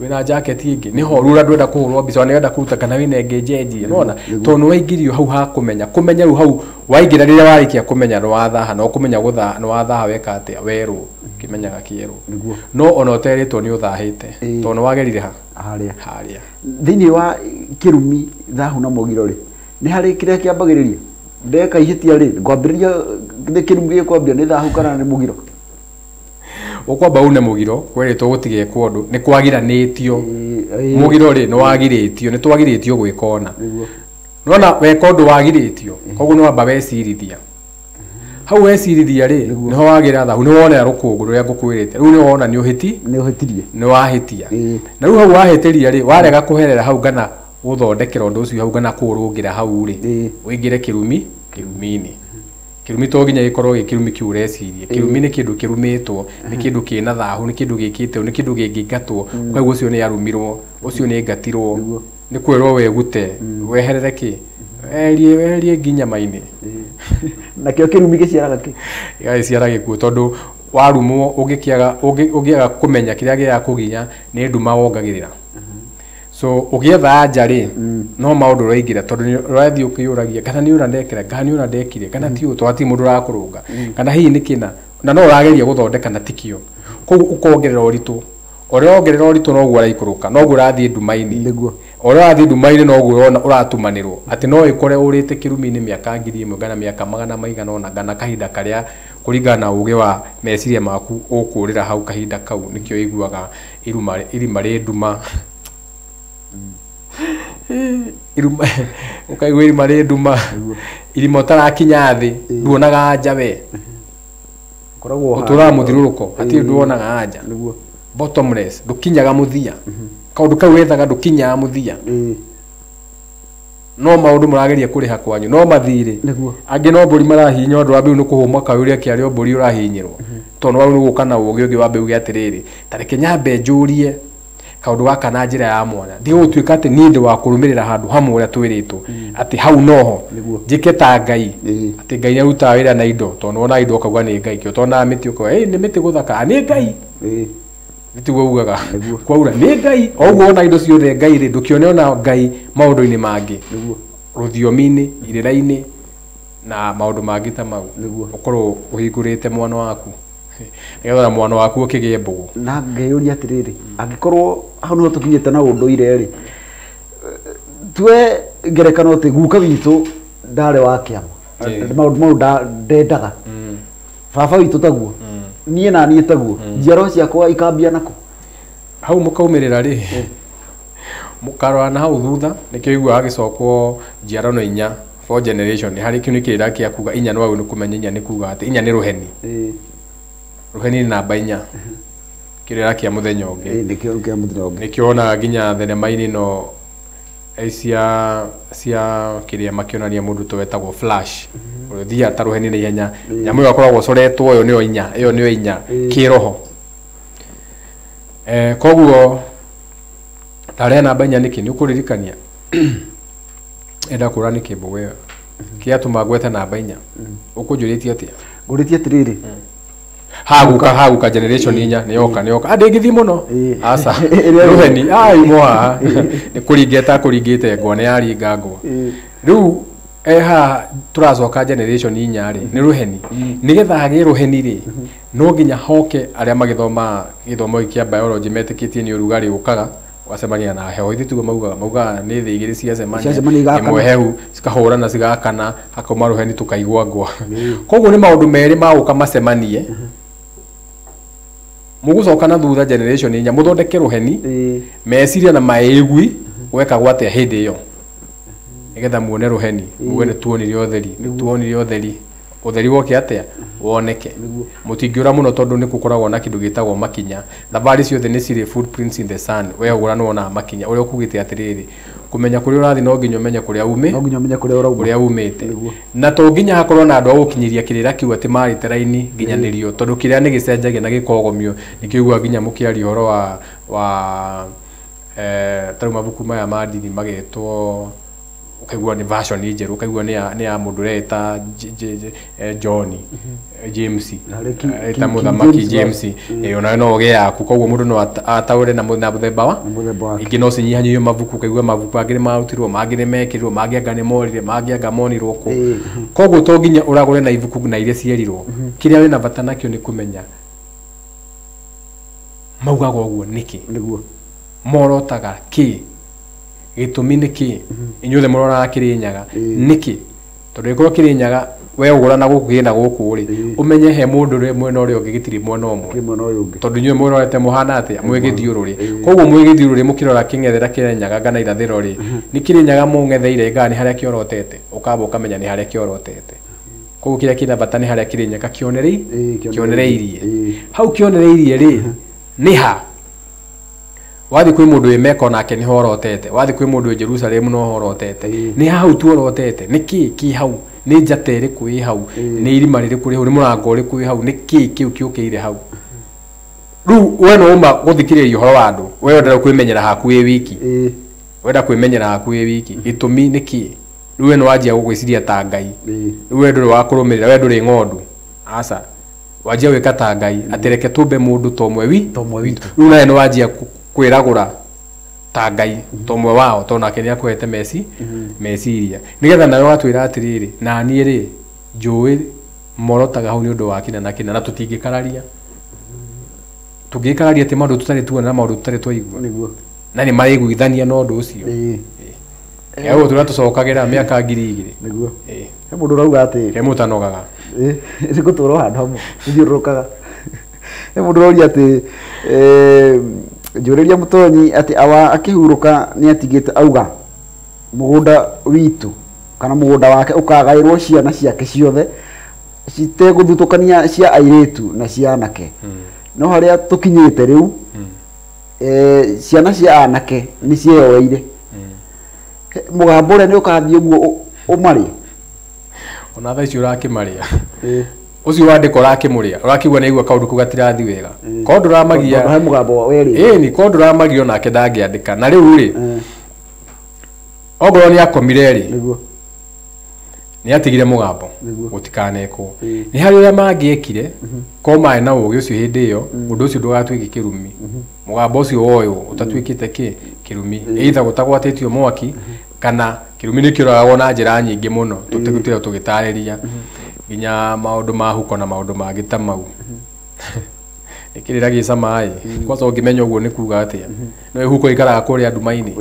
wĩna jaketi ĩngĩ, nĩho rura ndwenda kũhũrwo mbica, nĩwenda kũruta kana wĩna ĩngĩ njenjie, nĩwona tondũ nĩ waingĩrio hau ha kũmenya, kũmenya rĩu hau waingĩra rĩrĩa warĩkia kũmenya nĩ wathaha, na ũkũmenya gũthaha nĩ wathaha weka atĩa, werũ kĩmenyaga kĩerũ, no ona ũterĩtwo nĩ ũthahĩte tondũ nĩ wagerire ha harĩa harĩa. Thĩinĩ wa kĩrumi thahu na mũgiro rĩ, nĩ harĩ kĩrĩa kĩambagĩrĩria ndeka ihĩtia rĩ, ngwambĩrĩria nĩ kĩrumi gĩkwambia nĩ thahu kana nĩ mũgiro? Ũkwamba une mũgiro kwerĩtwo gũtigekwo ũndũ, nĩ kwagiranĩtio mũgiro rĩ nĩ wagirĩtio, nĩ twagirĩtio gwĩka ona, nona weka ũndũ wagirĩtio, koguo nĩ wamba wecirithia, hau wecirithia rĩ nĩho wagĩra thahu, nĩ wonera rũkũngũ rũrĩa ngũkwĩrĩte, rĩu nĩ wona nĩ ũhĩti, nĩ ũhĩtirie, nĩ wahĩtia, na rĩu hau wahĩtĩria rĩ warega kũherera hau kana gũthondekera ũndũ ũcio hau kana kũũrũngĩra hau rĩ ũingĩre kĩrumi kĩrumi-inĩ. Kĩrumi to nginya gĩkorwo gĩ kĩrumi kĩu ũreciria, kĩrumi nĩ kĩndũ kĩrumĩtwo, nĩ kĩndũ kĩna thahu, nĩ kĩndũ gĩkĩte, nĩ kĩndũ kĩngĩingatwo, ũkauga ũcio nĩ arumirwo, ũcio nĩ aingatirwo, nĩ kwĩrwo wegute, weherere kĩ, weherie nginya nyama-inĩ. Nakĩo kĩrumi gĩciaraga kĩ? Gĩgaciara gĩkuũ, tondũ warumwo ũngĩkĩaga ũngĩaga kũmenya kĩrĩa gĩrakũginya nĩ nduma wongagĩrĩra. So ũgĩetha anja rĩ no maũndũ ũraingĩra, tondũ nĩ ũrathiĩ ũkĩyũragia kana nĩ ũra ndekera, kana nĩ ũra ndekire, kana ti ũũ, tondũ hatirĩ mũndũ ũrakũrũnga, kana hihi nĩ kĩna, na no ũrageria gũthondeka na tikĩo, koguo ũkongerera ũritũ, ũrĩa wongerera ũritũ noguo ũraikũrũka, noguo ũrathiĩ nduma-inĩ. Ũrĩa ũrathiĩ nduma-inĩ noguo ũrona ũratumanĩrwo atĩ no ĩkore ũrĩte kĩrumi-inĩ mĩaka 1000 kana mĩaka magana maigana ũna kana kahinda karĩa kũringana na ũgĩ wa meciria maku ũkũrĩra hau kahinda kau nĩkĩo iguaga irima rĩ nduma. Iruma ũkaigua irima rĩ nduma, irima ũtarakinya thĩ nduonaga anja we. Ũtũraga mũthiũrũrũko hatirĩ nduonaga anja. Bottomless ndũkinyaga mũthia. Kaũndũ kau wethaga ndũkinyaga mũthia. No maũndũ mũrageria kũrĩha kwanyu no mathirĩ. Angĩ no mbũri marahihinya ũndũ wa mbeu nĩ kũhũma kayũria kĩarĩ mbũri ũrahihinyĩrwo. Tondũ wau nĩ gũka na ũgĩ ũngĩ wa mbeu gĩa atĩrĩrĩ ta reke nyambe njũrie kaũndũ gaka na njĩra ya mwana. Ndige gũtuĩka atĩ niĩ ndĩ wa kũrũmĩrĩra handũ hamwe ũrĩa twĩrĩtwo atĩ hau noho njĩke ta Ngai atĩ Ngai nĩarutaga wĩra na indo tondũ wona indo ũkauga nĩ Ngai kĩo tonaga mĩtĩ ũkauga nĩ mĩtĩ gũthaka nĩ Ngai. Nĩtiguo ugaga kwaura nĩ Ngai o ũguo wona indo ciothe Ngai rĩ ndũkĩone ona Ngai maũndũ-inĩ mangĩ rũthiomi-inĩ irĩra-inĩ na maũndũ mangĩ ta mau ũkorwo ũhingũrĩte mwana waku nĩgetha mwana waku ũkĩgĩe mbũgũ. Na ngeyũria atĩrĩrĩ angĩkorwo hau nĩho tũkinyĩte na ũndũire rĩ tue ngerekano atĩ guka witũ ndarĩ wa kĩama maũndũ mau ndendaga baba witũ taguo niĩ na niĩ taguo njiarwa ciakwa ikambia nako hau mũkaumĩrĩra rĩ mũkarora na hau thutha nĩkĩo iguaga gĩcokwo njiarano inya four generation harĩ kĩu nĩ kĩrĩra kĩa kuga inya nĩ wagĩrĩirwo kũmenya inya nĩ kuga atĩ inya nĩ rũheni. Rũheni nĩ namba inya kĩrĩra kĩa mũthenya ũngĩ nĩkĩo wonaga nginya thenema-inĩ ĩno cia kĩrĩa makĩonania mũndũ to wetagwo Flash ũrĩa ũthiaga ta rũheni na ihenya nyamũ ĩyo akoragwo ũcoretwo ĩyo nĩyo inya ĩyo nĩyo inya kĩroho. Koguo tarĩa namba inya nĩkĩ nĩ ũkũririkania enda kũra nĩkĩ mbũgũ ĩyo kĩatũma ngwete namba inya ũkũnjũrĩtie atĩa? Ngũrĩtie atĩrĩrĩ haguka generation inya nĩyoka nĩyoka ndĩngĩthiĩ mũno aca rũheni imwo haha nĩ kũringĩte kũringĩte ngwa nĩ yaringa ngwa rĩu haha tũracoka generation inya rĩ nĩ rũheni nĩgetha hagĩe rũheni rĩ no nginya hoke arĩa magĩthomaga gĩthomo gĩkĩ kĩa biology metĩkĩtie nĩ ũrugarĩ ũkaga ũgacemania na heho ithuĩ tiguo maugaga nĩ thĩ igĩrĩ ciacemania ĩmwe hehu cikahũrana cigakana hakauma rũheni tũkaigua ngwa. Koguo nĩ maũndũ merĩ magũka macemanie mũgũcoka na thutha generation inya mũthondeke rũheni meciria na maĩgui gwekagwo atĩa hĩndĩ ĩyo nĩgetha muone rũheni muge nĩ tuonire ũtheri nĩ tuonire ũtheri ũtheri woke atĩa woneke mũtingĩũra mũno tondũ nĩ gũkoragwo na kĩndũ gĩtagwo makinya thabarĩ ciothe nĩ cirĩ footprints in the sand wehũgũra nĩ wonaga makinya ũrĩa ũkugĩte atĩrĩrĩ kũmenya kũrĩa ũrathiĩ no nginya ũmenye kũrĩa kũrĩa umĩte na to nginya hakorwo na andũ a gũkinyĩria kĩrĩra kĩu atĩ marĩte raini nginyanĩrio tondũ kĩrĩa nĩ gĩcenjagia na gĩkogomio nĩkĩo ũiguaga nginya mũkĩaria ũhoro wa ta rĩu mabuku maya ma ndini magetwo ukaigua nĩ version njerũ ukaigua nĩ ya mũndũ ũreĩta John James eta mũthamaki James onawe no ũgĩe yaku koguo mũndũ no ataũre na mũthemba wa ingĩ no cinyihanyihio mabuku ukaigua mabuku mangĩ nĩ marutirwo mangĩ nĩ mekĩrirwo mangĩ anga nĩ morire mangĩ anga monirwo kũ koguo to nginya ũragũre na ibuku na iria cierirwo kĩrĩa wĩna bata nakĩo nĩ kũmenya maugaga ũguo nĩkĩ morotaga kĩ gĩtũmi nĩ kĩ inyuothe mũroraga Kĩrĩnyaga nĩkĩ tondũ ĩkorwo Kĩrĩnyaga we ũgũra na gũkũ kĩna gũkũ rĩ ũmenye he mũndũ ũrĩa mwena ũrĩa ũngĩ gĩtirĩ mwena ũmwe tondũ inyuĩ mũrorete mũhana atĩa mwĩ gĩthiũrũrĩ koguo mwĩ gĩthiũrũrĩ mũkĩrora kĩng'ethera Kĩrĩnyaga kana irathĩro rĩ nĩ Kĩrĩnyaga mũng'etheire ngaa nĩ harĩa kĩorotete ũkamba ũkamenya nĩ harĩa kĩorotete koguo kĩrĩa kĩna bata nĩ harĩa Kĩrĩnyaga kĩonereirie hau kĩonereirie rĩ nĩ ha wathi kwĩ mũndũ wĩ Mecca onake nĩho orotete wathi kwĩ mũndũ wĩ Jerusalem no horotete nĩ hau tu orotete nĩ kĩ kĩ hau nĩ njata ĩrĩkũ ĩ hau nĩ irima rĩrĩkũ rĩ hau nĩ mũrango ũrĩkũ wĩ hau nĩ kĩ kĩu kĩũkĩire hau rĩu we no uma gũthikĩrĩria ũhoro wa andũ we wenda kwĩmenyera haku wĩ wiki wenda kwĩmenyera haku wĩ wiki gĩtũmi nĩ kĩ rĩu we nĩ wanjia gũgwĩciria ta Ngai rĩu we ndũrĩ wa kũrũmĩrĩra we ndũrĩ ng'ondu aca wanjia gwĩka ta Ngai atĩ reke tũmbe mũndũ ta ũmwe witũ rĩu nawe nĩ wanjia kwĩragũra ta Ngai ta ũmwe wao tondũ nake nĩ akũhete meciria nĩgetha nawe watwĩra atĩrĩrĩ na niĩ rĩ njũĩ morotaga hau nĩ ũndũ wa kĩna na kĩna na tũtingĩkararia tũngĩkararia atĩ maũndũ tũtarĩ tuona na maũndũ tũtarĩ twaigua Na nĩ marĩiguithania na ũndũ ũcio. Ĩĩ. Tũrĩa tũcokagĩra mĩaka 2000. Nĩguo. Ĩĩ. He mũndũ ũrauga atĩ he mũtanogaga. Ĩĩ, nĩ gũtũra handũ hamwe, gũthiũrũrũkaga. He mũndũ ũroria atĩ njũrĩria Mũtonyi atĩ awa akĩhurũka nĩ atigĩte auga mũgũnda witũ kana mũgũnda wake ũkagaĩrwo ciana ciake ciothe citegũthutũkania cia airĩtu na cia anake. No harĩa tũkinyĩte rĩu ciana cia anake nĩ cieyoeire. Mũgambo ũrĩa nĩ ũkathiĩ ũguo ũmarĩe. Ona thaa ici ũrakĩmarĩa. Ũcio wandĩka ũrakĩmũrĩa, ũrakĩigua nĩ aigua kaũndũ kau gatirathiĩ wega. Korwo ndũramagia he mũgambo werĩ. Ĩni, korwo ndũramagia onake ndangĩandĩka. Na rĩu rĩ, ongorwo nĩ akomire rĩ, nĩ atigire mũgambo gũtikanekwo. Nĩ harĩ ũrĩa mangĩekire, korwo marĩ na ũgĩ ũcio hĩndĩ ĩyo, ũndũ ũcio ndũgatuĩke kĩrumi. Mũgambo ũcio woywo ũtatuĩkĩte kĩ kĩrumi. Either gũtagwatĩtio mwaki kana kĩrumi nĩ kĩroragwo na njĩra nyingĩ mũno tũtigũtira tũgĩtarĩria nginya maũndũ ma huko na maũndũ mangĩ ta mau. Nĩ kĩrĩra gĩcama ĩ, kwanza ũngĩmenya ũguo nĩ kuga atĩa. No huko ikaraga kũrĩa nduma-inĩ.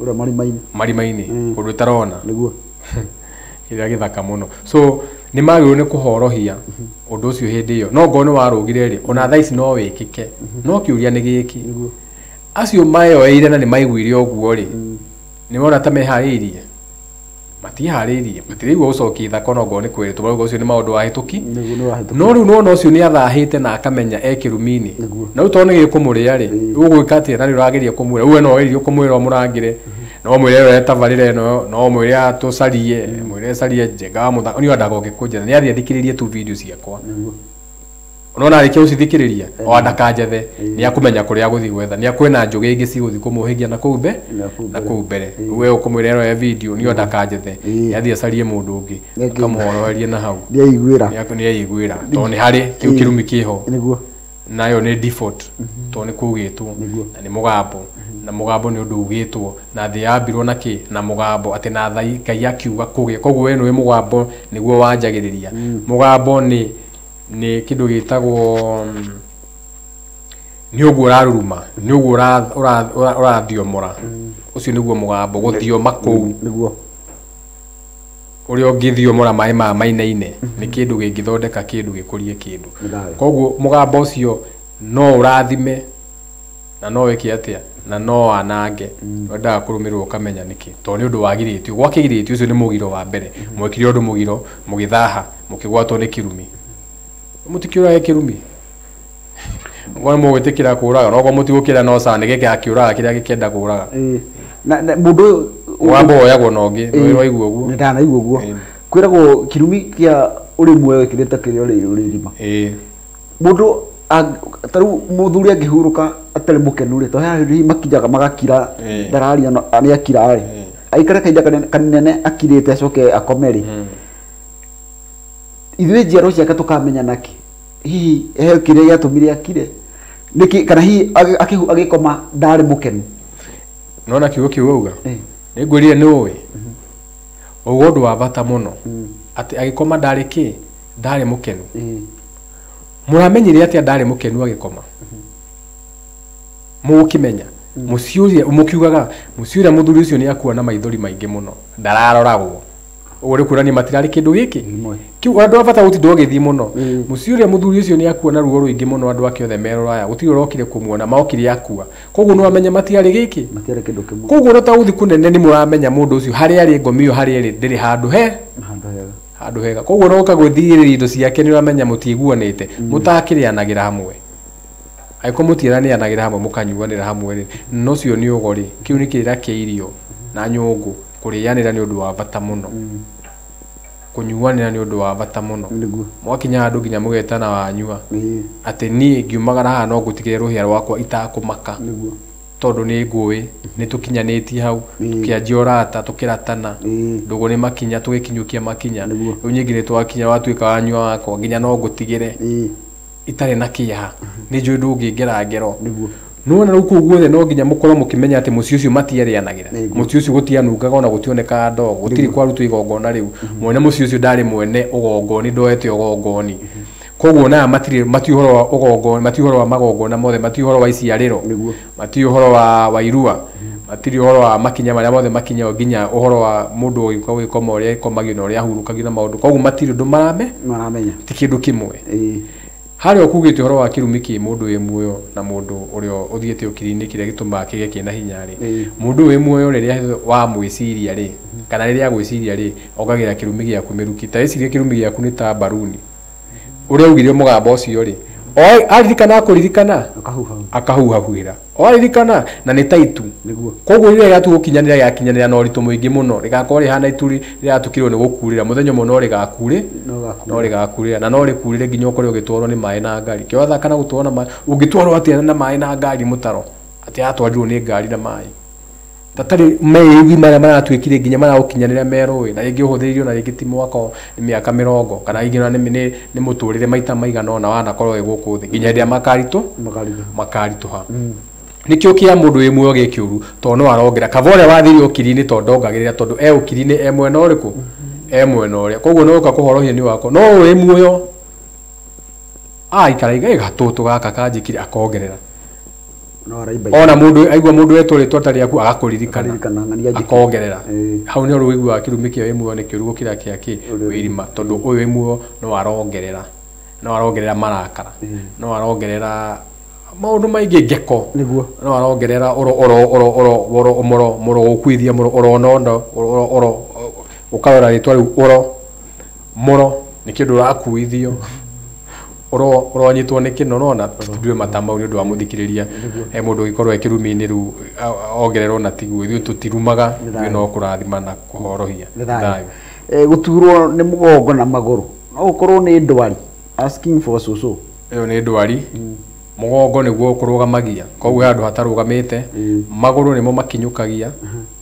Ũrĩa marima-inĩ. Marima-inĩ, kũndũ ĩtarona. Nĩguo. Kĩrĩa gĩthaka mũno. So nĩ magĩrĩirwo nĩ kũhorohia ũndũ ũcio hĩndĩ ĩyo. No ngorwo nĩ warũgire rĩ, ona thaa ici no wĩkĩke. No kĩũria nĩ gĩkĩ. Acio mayoeire na nĩ maiguire ũguo rĩ, nĩ wona ta meharĩirie? Matiharĩirie, matiraigua gũcokia ithaka ona ongorwo nĩ kwĩrĩtwo, marauga ũcio nĩ maũndũ wahĩtũki. No rĩu nĩwona ũcio nĩ athahĩte na akamenya e kĩrumi-inĩ. Na rĩu tondũ nĩ gĩkũmũrĩa rĩ, ũgwĩka atĩa na nĩ ũrageria kũmwĩra, we no ũgerie kũmwĩra ũmũrangĩre, no ũmwĩre ĩyo tabarĩra ĩno, no ũmwĩre atũcarie, mwĩre acarie Njenga wa Mũthaka, niĩ ndagoke kũnjetha, nĩ athiĩ athikĩrĩrie tu video ciakwa. Unaona arĩkia gũcithikĩrĩria, o ndakanjethe, nĩ akũmenya kũrĩa agũthiĩ gwetha, nĩ akwĩna njũgĩ ingĩ cigũthiĩ kũmũhĩgia na kũu na kũu mbere. We ũkũmwĩra ĩno ya video, niĩ ndakanjethe, nĩ athiĩ acarie mũndũ ũngĩ, akamũhoroherie na hau. Nĩ aiguĩra. Nĩ aiguĩra, tondũ nĩ harĩ kĩu kĩrumi kĩho. Nĩguo. Nayo nĩ default, tondũ nĩ kũugĩtwo, na nĩ mũgambo, na mũgambo nĩ ũndũ ugĩtwo, na thĩ yambirwo na kĩ, na mũgambo, atĩ na Ngai akiuga kũgĩe. Koguo we nĩwe mũgambo nĩguo wanjagĩrĩria. Mũgambo nĩ kĩndũ gĩtagwo nĩ ũguo ũraruruma, nĩ ũguo ũrathiomora. Ũcio nĩguo mũgambo, gũthioma kũu. Nĩguo. Ũrĩa ũngĩthiomora maĩ maya mainaine, nĩ kĩndũ gĩngĩthondeka kĩndũ gĩkũrie kĩndũ. Koguo mũgambo ũcio no ũrathime na no wĩke atĩa, na no wanange. Wendaga kũrũmĩrĩrwo ũkamenya nĩkĩ, tondũ nĩ ũndũ wagirĩtio. Gwakĩgirĩtio ũcio nĩ mũgiro wa mbere. Mwekire ũndũ mũgiro, mũgĩthaha, mũkĩgwatwo nĩ kĩrumi. Mũtikĩũrage kĩrumi. Ngorwo mũgwĩtĩkĩra kũũraga, no korwo mũtigũkĩra no caa nĩ gĩgakĩũraga kĩrĩa gĩkĩenda kũũraga. Na mũndũ ũyũ mũgambo woyagwo na ũngĩ, nĩ waigua ũguo. Nĩ ndanaigua ũguo. Kwĩragwo kĩrumi kĩa ũrĩ muoyo gĩkĩrĩte kĩrĩa ũrĩ irima. Mũndũ ta rĩu mũthuri angĩhurũka atarĩ mũkenu rĩ, tondũ he hĩndĩ makinyaga magakira, ndararia nĩ akira rĩ. Aikare kahinda kanene akirĩte acoke akome rĩ. Ithuĩ njiaro ciake tũkamenya nakĩ? Hihi he kĩrĩa gĩatũmire akire? Nĩkĩ kana hihi agĩkoma ndarĩ mũkenu? Nona kiugo kĩu wauga? Nĩ ngwĩrire nĩ ũĩ. Ũguo ũndũ wa bata mũno. Atĩ agĩkoma ndarĩ kĩ? Ndarĩ mũkenu. Mũramenyire atĩa ndarĩ mũkenu agĩkoma? Mũgũkĩmenya. Mũciĩ ũrĩa mũkiugaga, mũciĩ ũrĩa mũthuri ũcio nĩ akua na maithori maingĩ mũno. Ndararoragwo. Ũguo nĩ kuonania matirarĩ kĩndũ gĩkĩ. Kĩu andũ a bata gũtinda ũgĩthiĩ mũno. Mũciĩ ũrĩa mũthuri ũcio nĩ akua na ruo rũingĩ mũno, andũ ake othe meroraya. Gũtirĩ ũrokire kũmuona, maokire akua. Koguo nĩ wamenya matiarĩ gĩkĩ. Matiarĩ kĩndũ kĩmwe. Koguo no ta gũthiĩ kũnene nĩ mũramenya mũndũ ũcio harĩa arĩ ngomi ĩyo harĩa ĩrĩ ndĩrĩ handũ he. Handũ hega. Handũ hega. Koguo no ũka gwĩthirĩria indo ciake nĩ ũramenya mũtiiguanĩte. Mũtakĩrĩanagĩra hamwe. Angĩkorwo mũtiranĩanagĩra hamwe mũkanyuanĩra hamwe rĩ, no ũcio nĩ ũgo rĩ, kĩu nĩ kĩrĩra kĩa irio na nyũngũ. Kũrĩanĩra nĩ ũndũ wa bata mũno. Kũnyuanĩra nĩ ũndũ wa bata mũno. Mwakinya handũ nginya mũgetana wanyua. Atĩ niĩ ngiumagara haha no ngũtigĩre rũhĩa rwakwa itakũmaka. Tondũ nĩ ngũĩ, nĩ tũkinyanĩtie hau, tũkĩanjia ũrata, tũkĩratana. Ndũgũ nĩ makinya, tũgĩkinyũkia makinya. Rĩu nyingĩ nĩ twakinya watuĩka wanyua wakwa, nginya no ngũtigĩre. Itarĩ na kĩeha. Nĩ njũĩ ndũngĩngera ngero. Nĩwona rĩu kũu guothe no nginya mũkorwo mũkĩmenya atĩ mũciĩ ũcio matiarĩanagĩra. Mũciĩ ũcio gũtianungaga ona gũtionekaga ndogo, gũtirĩ kwarutwo igongona rĩu. Mwene mũciĩ ũcio ndarĩ mwene ũgongoni, ndoete ũgongoni. Koguo na matiri mati uhoro wa ugongo, mati uhoro wa magongona mothe, mati uhoro wa iciariro, mati uhoro wa irua, matiri uhoro wa makinya maria mothe makinya nginya uhoro wa mundu ugiuka gwikoma uria ikomagio na uria ahurũkagio na maundu. Koguo matiri undu maramenya ti kindu kimwe. Haria ukugite uhoro wa kirumi ki mundu wi muoyo na mundu uria uthiete ukiri-ini kiria gitumaga kigie kina hinya ri, mundu wi muoyo riria wa mwiciria ri kana riria gwiciria ri ongagira kirumi giaku miruki. Ta iciria kirumi giaku ni ta baruni uria ugire mugambo ucio ri, aririkana akuririkana akahuhahuira, aririkana na ni taitu. Koguo riria gatu gukinyanira gyakinyanira na uritu muingi muno rigakorwo rihana ituri riratukirwo ni gukurira muthenya umwe no rigakure, no rigakurira na no rikurire nginya ukorwo ugitwarwo ni maĩ na ngari. Kio wathaka na gutwarwo na maĩ, ungitwarwo atia na maĩ na ngari mutaro ati atwarirwo ni ngari na maĩ tatari meiwi maria maratuikire nginya maragukinyanira merũĩ na rĩngĩ ũhũthĩrĩrio na rĩngĩ ti mwaka nĩ mĩaka mĩrongo kana rĩngĩ ona nĩ mũtũrĩre maita maigana ona wanakorwo wĩ gũkũ thĩ nginya hĩndĩ ĩrĩa makaritũha. Nĩkĩo kĩa mũndũ wĩ muoyo gĩ kĩũru tondũ no arongera kaba ũrĩa wathire ũkiri-inĩ tondũ ndongagĩrĩra tondũ e ũkiri-inĩ e mwena ũrĩkũ, e mwena ũrĩa, koguo no ũka kũhorohia nĩ wako no wĩ muoyo aikara gatũtũ gaka kanjĩkire akongerera. Ona mundu aigua mundu etwo ritwa ta riaku agakuririkana akongerera hau ni uruigua kirumi kia muoyo ni kiurugo kira kia ki wirima tondu uyu muoyo no arongerera, no arongerera marakara, no arongerera maundu maingi ngeko, no arongerera oro oro oro oro oro moro moro gukuithia moro oro nondo oro oro ukarora ritwa riu oro moro ni kindu urakuithio oro uronyitwo ni kino nona tutue matama ni undu wa muthikiriria he mundu ugikorwo ekirumi-ini riu ongererwo na tiguo ithuĩ tutirumaga ithuĩ no kurathima na kuhorohia. Guturwo ni mugongo na maguru no ukorwo ni ndwari, asking for soso iyo ni ndwari. Mugongo niguo kurugamagia, koguo handu hatarugamite, maguru nimo makinyukagia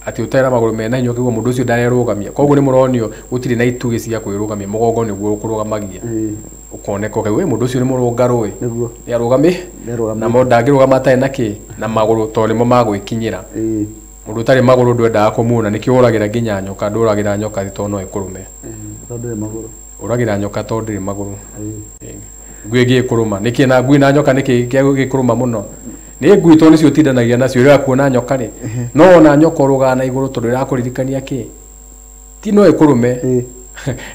ati utera maguru mena hinya ukigua mundu ucio ndarerugamia, koguo ni muronio gutiri na itugĩ cia kwirugamia, mugongo niguo kurugamagia ukoneka ukaigua mundu ucio ni murungaru ni arugami na mo ndangirugama atarĩ na kĩ na maguru to nimo magwikinyira. Mundu utarĩ maguru ndwendaga kumuona, nikio uragira nginya nyoka, nduragira nyoka to no ikurume tondu ndĩ maguru, uragira nyoka tondu ndĩrĩ maguru. Ngui ĩngĩkũrũma nĩkĩ na ngui na nyoka nĩkĩ gĩkũrũma mũno? Nĩ ngui tondũ nĩcio ũtindanagia nacio rĩrĩa kuona nyoka rĩ, no ona nyoka ũrũgaga na igũrũ tondũ ĩrakũririkania kĩ ti no ĩkũrũme.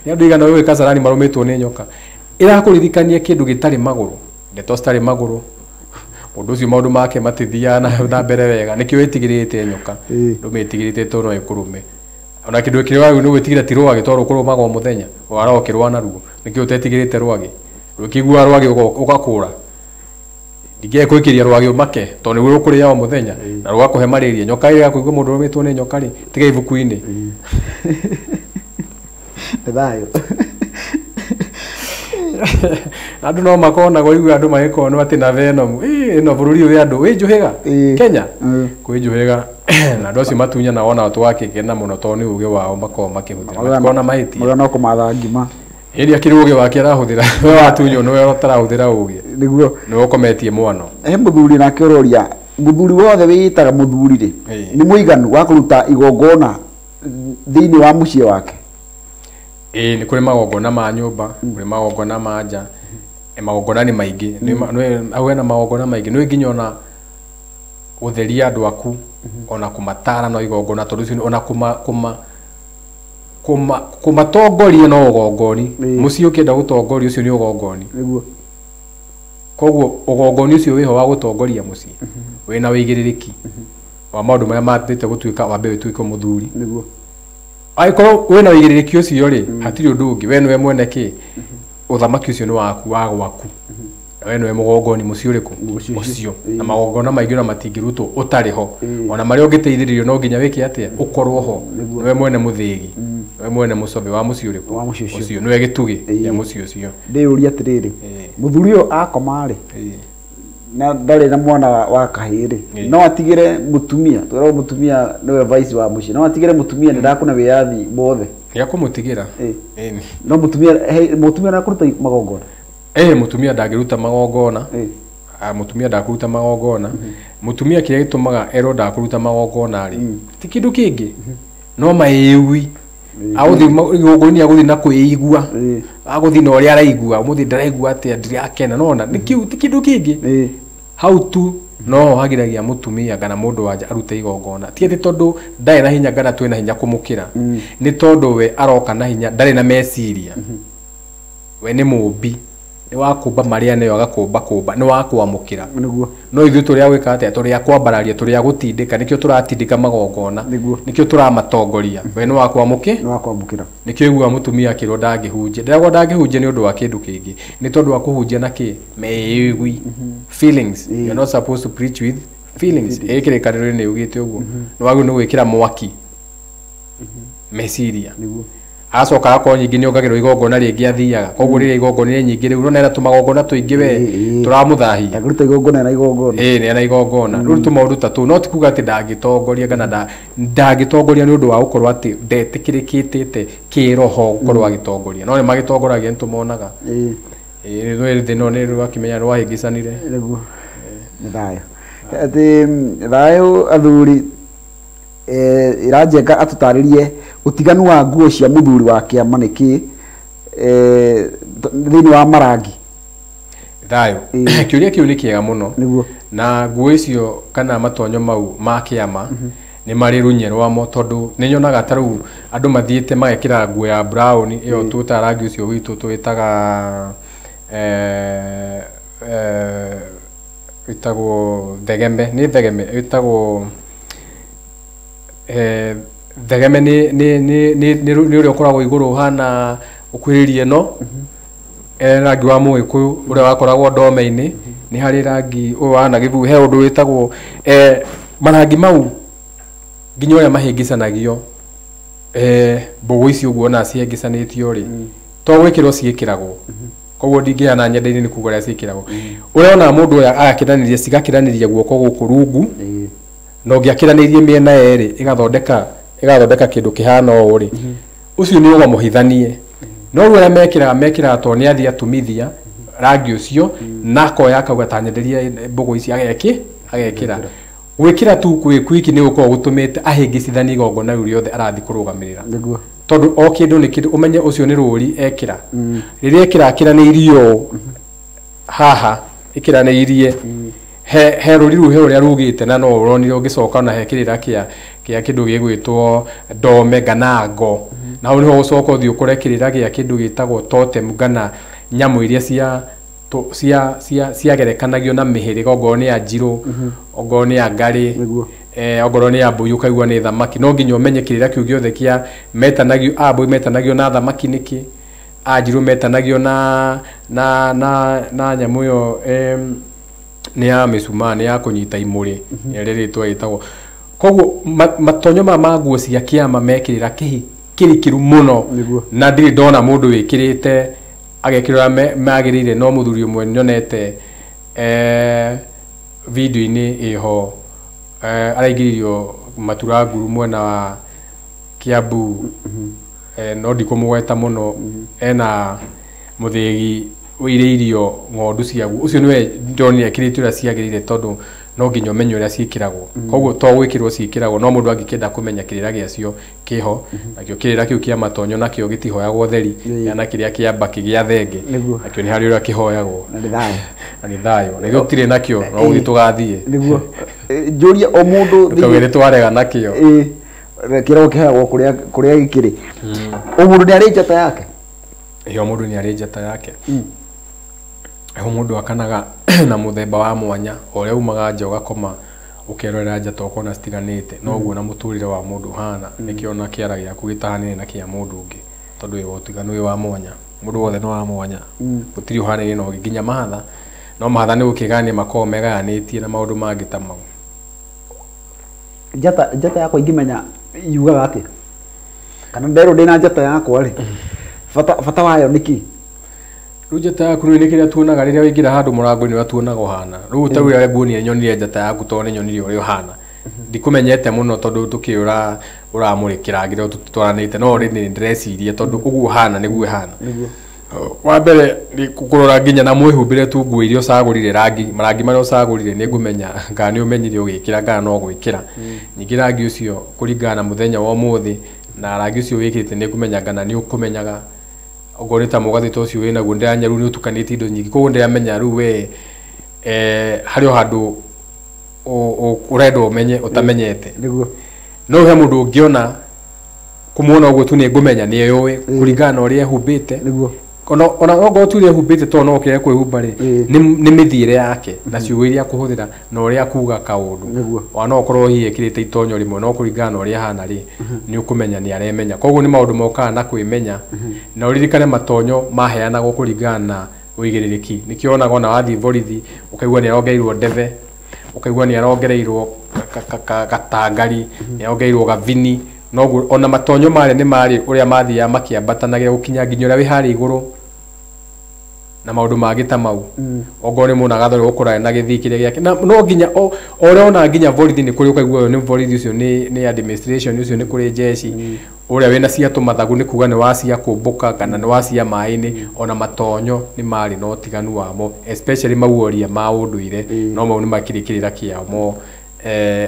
Nĩ andũ igana ũĩ Kasarani marũmĩtwo nĩ nyoka, ĩrakũririkania kĩndũ gĩtarĩ magũrũ, ndeto citarĩ magũrũ, mũndũ ũcio maũndũ make matithiaga na mbere wega, nĩkĩo wĩtigĩrĩte nyoka, ndũmĩtigĩrĩte tondũ no ĩkũrũme. Ona kĩndũ kĩrĩa wagĩrĩirwo nĩ gwĩtigĩra ti rwagĩ tondũ rũkũrũmaga o mũthenya, waraga ũkĩrũa naruo, nĩkĩo ũtetigĩrĩte rwagĩ. Ukigua rwagĩ ugakura ndingĩe gwĩkĩria rwagĩ ũmake tondũ nĩguo rũkũrĩa o mũthenya na rũgakũhe malaria. Nyoka ĩrĩa yakũigua mũndũ ũrũmĩtwo nĩ nyoka rĩ, tiga ibuku-inĩ. Nĩ thayũ. Andũ no makonagwo igua andũ magĩkonwo atĩ na venom ĩno bũrũri ũyũ andũ wĩ njũhĩga Kenya kwĩ njũhĩga na andũ acio matunyana ona twakĩkena mũno tondũ nĩ ũgĩ wao makoragwo makĩhũthĩra matikoragwo na mahĩtia. Mũrĩa no kũmatha ngima ĩrĩa akĩrĩ ũgĩ wake arahũthĩra, we watunywo nĩwe ũtarahũthĩra ũgĩ, nĩguo nĩwe ũkometie mwano. He mũthuri nake ũroria, mũthuri wothe wĩĩtaga mũthuri rĩ nĩ mũiganu wa kũruta igongona thĩinĩ wa mũciĩ wake? Ĩĩ, nĩ kũrĩ magongona ma nyũmba, kũrĩ magongona ma nja, magongona nĩ maingĩ, hau hena magongona maingĩ, nĩ nginya ona gũtheria andũ aku ona kũmatara no igongona tondũ ũcio ona kũmatongoria no ũgongoni. Mũciĩ ũkĩenda gũtongoria ũcio nĩ ũgongoni. Koguo ũgongoni ũcio wĩho wa gũtongoria mũciĩ wĩna wĩigĩrĩrĩki wa maũndũ marĩa matĩte gũtuĩka wambe wĩtuĩke mũthuri. Angĩkorwo wĩna wĩigĩrĩrĩki ũcio rĩ, hatirĩ ũndũ ũngĩ, we nĩwe mwene kĩ ũthamaki ũcio nĩ waku wa gwaku, na we nĩwe mũgongoni mũciĩ ũrĩkũ ũcio, na magongona maingĩ ona matingĩrutwo ũtarĩ ho, ona marĩa ũngĩteithĩrĩrio no nginya wĩke atĩa ũkorwo ho, nĩwe mwene mũthĩgi, nĩwe mwene mũcobe wa mũciĩ ũrĩkũ ũcio, nĩwe gĩtugĩ kĩa mũciĩ ũcio. Ndĩyũria atĩrĩrĩ, mũthuri ũyũ akoma rĩ na ndarĩ na mwana wa kahĩĩ rĩ, no atigĩre mũtumia, twĩragwo mũtumia nĩwe vice wa mũciĩ, no atigĩre mũtumia nĩndakũne wĩyathi wothe? Nĩekũmũtigĩra. No mũtumia nĩakũruta magongona? Mũtumia ndangĩruta magongona. Mũtumia ndakũruta magongona. Mũtumia kĩrĩa gĩtũmaga erwo ndakũruta magongona rĩ, ti kĩndũ kĩngĩ no maĩwi. Agũthiĩ igongona-inĩ agũthiĩ na kwĩigua, agũthiĩ na ũrĩa araigua, ũmũthĩ ndĩraigua atĩa, ndirakena, nona nĩ kĩu ti kĩndũ kĩngĩ. Hau tu no hagiragia mũtumia kana mũndũ wanja arute igongona, ti atĩ tondũ ndarĩ na hinya kana twĩna hinya kũmũkĩra, nĩ tondũ we aroka na hinya, ndarĩ na meciria. We nĩ mũmbi, nĩ wa kũmba marĩa nayo agakũmba kũmba, nĩ wa kwamũkĩra. No ithuĩ tũrĩ a gwĩka atĩa? Tũrĩ a kwambararia, tũrĩ a gũtindĩka, nĩkĩo tũratindĩka magongona, nĩkĩo tũramatongoria. We nĩ wa kwamũkĩra, nĩkĩo iguaga mũtumia akĩrwo ndangĩhunjia. Ndĩragwo ndangĩhunjia nĩ ũndũ wa kĩndũ kĩngĩ, nĩ tondũ wa kũhunjia na kĩ meigui, feelings. You are not supposed to preach with feelings. Ĩ kĩrĩkanĩro-inĩ nĩ yugĩte ũguo, nĩ wagĩrĩirwo nĩ gwĩkĩra mwaki meciria. Agacoka agakorwo nyingĩ nĩ ongagĩrwo igongona rĩngĩ athiaga, koguo rĩrĩa igongona nĩ nyingĩ rĩu ũrona ena tũmagongona tũingĩ we tũramũthahia, akĩruta igongona na igongona, ĩĩ nĩ ena igongona. Rĩu tũmaũndũ ta tũu, no ti kuga atĩ ndangĩtongoria kana ndangĩtongoria nĩ ũndũ wa gũkorwo atĩ ndetĩkĩrĩkĩte kĩroho gũkorwo agĩtongoria, no nĩ magĩtongoragia nĩ tũmonaga. Ĩĩ rwĩ no nĩ rwakĩmenya rwahĩngĩcanire. Nĩguo nĩ thayũ, atĩ thayũ athuri. Ĩranjenga atũtarĩrie ũtiganu wa nguo cia mũthuri wa kĩama nĩ kĩ thĩinĩ wa marangi. Thayũ, kĩũria kĩu nĩ kĩega mũno. Na nguo icio kana matonyo mau ma kĩama nĩ marĩ runye rwamo, tondũ nĩ nyonaga ta rĩu andũ mathiĩte magekĩra nguo ya brown ĩyo twĩtaga rangi ũcio witũ twĩtaga ĩtagwo thegeme, nĩ thegeme ĩtagwo thegeme, nĩ ũrĩa ũkoragwo igũrũ ũhana ũkuhĩrĩirie ĩno, rangi wa mũgĩkũyũ ũrĩa wakoragwo ndome-inĩ, nĩ harĩ rangi ũyũ wa na gĩbuu, he ũndũ wĩtagwo marangi mau nginya ũrĩa mahĩngĩcanagio, mbũgũ ici ũguo ona cihĩngĩcanĩtio rĩ, to gwĩkĩrwo ciĩkĩragwo, koguo ndingĩheana nyenda-inĩ nĩ kuga ũrĩa ciĩkĩragwo. Ũrĩa wonaga mũndũ ũyũ agakĩranĩria, cigakĩranĩria guoko gũkũ rungu, na ũngĩakĩranĩirie mĩena yerĩ ĩgathondeka kĩndũ kĩhana ũũ rĩ, ũcio nĩ ũgo mũhithanie. No rĩu arĩa mekĩraga tondũ nĩ athiĩ atumithia rangi ũcio na akoya akauga ta nyenderia mbũgũ ici, agekĩra. Gwĩkĩra tu kwĩ kwiki nĩ gũkorwo gũtũmĩte ahĩngĩcithanie igongona rĩu rĩothe arathiĩ kũrũgamĩrĩra, tondũ o kĩndũ nĩ kĩndũ, ũmenye ũcio nĩ rũri ekĩra. Rĩrĩa ekĩra akĩranĩirie ũũ haha, ĩkĩranĩirie he rũri rũu, he ũrĩa rugĩte, na no ũronire ũngĩcoka na he kĩrĩra kĩa kĩndũ gĩgwĩtwo ndome kana ngo, na hau nĩho ũcoka ũthiĩ ũkore kĩrĩra gĩa kĩndũ gĩtagwo totem kana nyamũ iria ciagerekanagio na mĩhĩrĩga, ongorwo nĩ ya njirũ, ongorwo nĩ ya ngarĩ, ongorwo nĩ ya mbũi ũkaigua nĩ thamaki. No nginya ũmenye kĩrĩra kĩu gĩothe kĩa metanagio, a mbũi metanagio na thamaki nĩkĩ, a njirũ metanagio na nyamũ ĩyo nĩ ya mĩcumaa, nĩ ya kũnyita imũrĩ, ĩrĩa rĩtwa ĩtagwo. Koguo matonyo ma nguo cia kĩama mekĩrĩra kĩrikĩru mũno, na ndirĩ ndona mũndũ wĩkĩrĩte agekĩra magĩrĩire. No mũthuri ũmwe nyonete video-inĩ ĩho, araingĩririo matura nguru mwena wa Kiambu, no ndikũmũgweta mũno, ena mũthĩgi ũirĩirio ng'ondu ciaguo. Ũcio nĩwe ndonire ekĩrĩte ũrĩa ciagĩrĩire, tondũ no nginya ũmenye ũrĩa ciĩkĩragwo. Koguo to gwĩkĩrwo ciĩkĩragwo, no mũndũ angĩkĩenda kũmenya kĩrĩra gĩacio kĩho, nakĩo kĩrĩra kĩu kĩa matonyo nakĩo gĩtihoyagwo theri, kana kĩrĩa kĩa mbakĩ gĩa thenge, nakĩo nĩ harĩ ũrĩa kĩhoyagwo. Na nĩ thayũ, na gũtirĩ nakĩo, no gũthiĩ tũgathiĩ. Nĩguo njũrie o mũndũ ndũkauge nĩ twarega nakĩo. Kĩrĩa kĩhoyagwo kũrĩa gĩkĩrĩ. O mũndũ nĩ arĩ njata yake. O mũndũ nĩ arĩ njata yake. O mũndũ akanaga na mũthemba wa mwanya, o ũrĩa umaga nja ũgakoma ũkerorera njata ũkona citiganĩte, noguo na mũtũrĩre wa mũndũ ũhana, nĩkĩo na kĩara gĩaku gĩtahanĩre na kĩa mũndũ ũngĩ, tondũ wĩ ũtiganu wĩ wa mwanya, mũndũ wothe nĩ wa mwanya, gũtirĩ ũhanĩre na ũngĩ, nginya mahatha, no mahatha nĩ gũkĩgayania makoragwo megayanĩtie na maũndũ mangĩ ta mau. Njata yakwa ingĩmenya yugaga atĩa? Kana nderwo ndĩna njata yakwa rĩ, bata wayo nĩ kĩ? Rĩu njata yaku rĩu nĩ kĩrĩa tuonaga rĩrĩa waingĩra handũ mũrango-inĩ ũrĩa tuonaga ũhana. Rĩu ta rĩu nguonire nyonire njata yaku tondũ nĩ nyonire ũrĩa ũhana. Ndikũmenyete mũno tondũ tũkĩũra ũramũrĩkĩra ngĩrĩa tũtwaranĩte, no rĩ nĩ ndĩreciria tondũ ũguo ũhana nĩguo ĩhana. Wa mbere nĩ kũrora nginya na mwĩhumbĩre tu nguo iria ũcagũrire, rangi, marangi marĩa ũcagũrire nĩ ngũmenya kana nĩ ũmenyire ũgĩkĩra kana no gwĩkĩra. Ningĩ rangi ũcio kũringana na mũthenya wa ũmũthĩ Na rangi ũcio wĩkĩrĩte nĩ ngũmenya kana nĩ ũkũmenyaga okorwo nĩ ta mũgathĩ ta ũcio wĩnaguo ndĩramenya rĩu nĩ ũtukanĩtie indo nyingĩ koguo ndĩramenya rĩu we harĩ o handũ ũrenda ũmenye ũtamenyete. Nĩguo. No he mũndũ ũngĩona kũmuona ũguo tu nĩ ngũmenya nĩ eyũĩ kũringana na ũrĩa ehumbĩte. Nĩguo. Ona okorwo ti ũrĩa ehumbĩte tondũ no okĩre kwĩhumba rĩ, nĩ mĩthiĩre yake na ciugo iria akũhũthĩra na ũrĩa akuga kaũndũ. Nĩguo. Ona no ũkorwo hihi ekĩrĩte itonyo rĩmwe no kũringana na ũrĩa ahana rĩ, nĩ ũkũmenya nĩ aremenya. Koguo nĩ maũndũ mokaga na kwĩmenya na ũririkane matonyo maheanagwo kũringana na ũigĩrĩrĩki. Nĩkĩo wonaga ona wathiĩ borithi ũkaigua nĩ arongereirwo ndebe, ũkaigua nĩ arongereirwo gatangari, nĩ arongereirwo gavini. Noguo ona matonyo marĩa nĩ marĩ ũrĩa mathiaga makĩambatanagia gũkinya nginya ũrĩa wĩ harĩa igũrũ na maũndũ mangĩ ta mau. Ongorwo nĩ mũndũ agathorwo gũkũra na gĩthii kĩrĩa gĩake na no nginya o ũrĩa ona nginya borithi nĩ kũrĩ ũkaigua ũyũ nĩ borithi ũcio nĩ administration ũcio nĩ kũrĩ jeshi ũrĩa wĩna cia tũmathagu nĩ kuga nĩ wa cia kũmbũka kana nĩ wa cia maĩ-inĩ. Ona matonyo nĩ marĩ na ũtiganu wamo especially mauoria ma ũndũire no mau nĩ makĩrĩ kĩrĩra kĩao mo.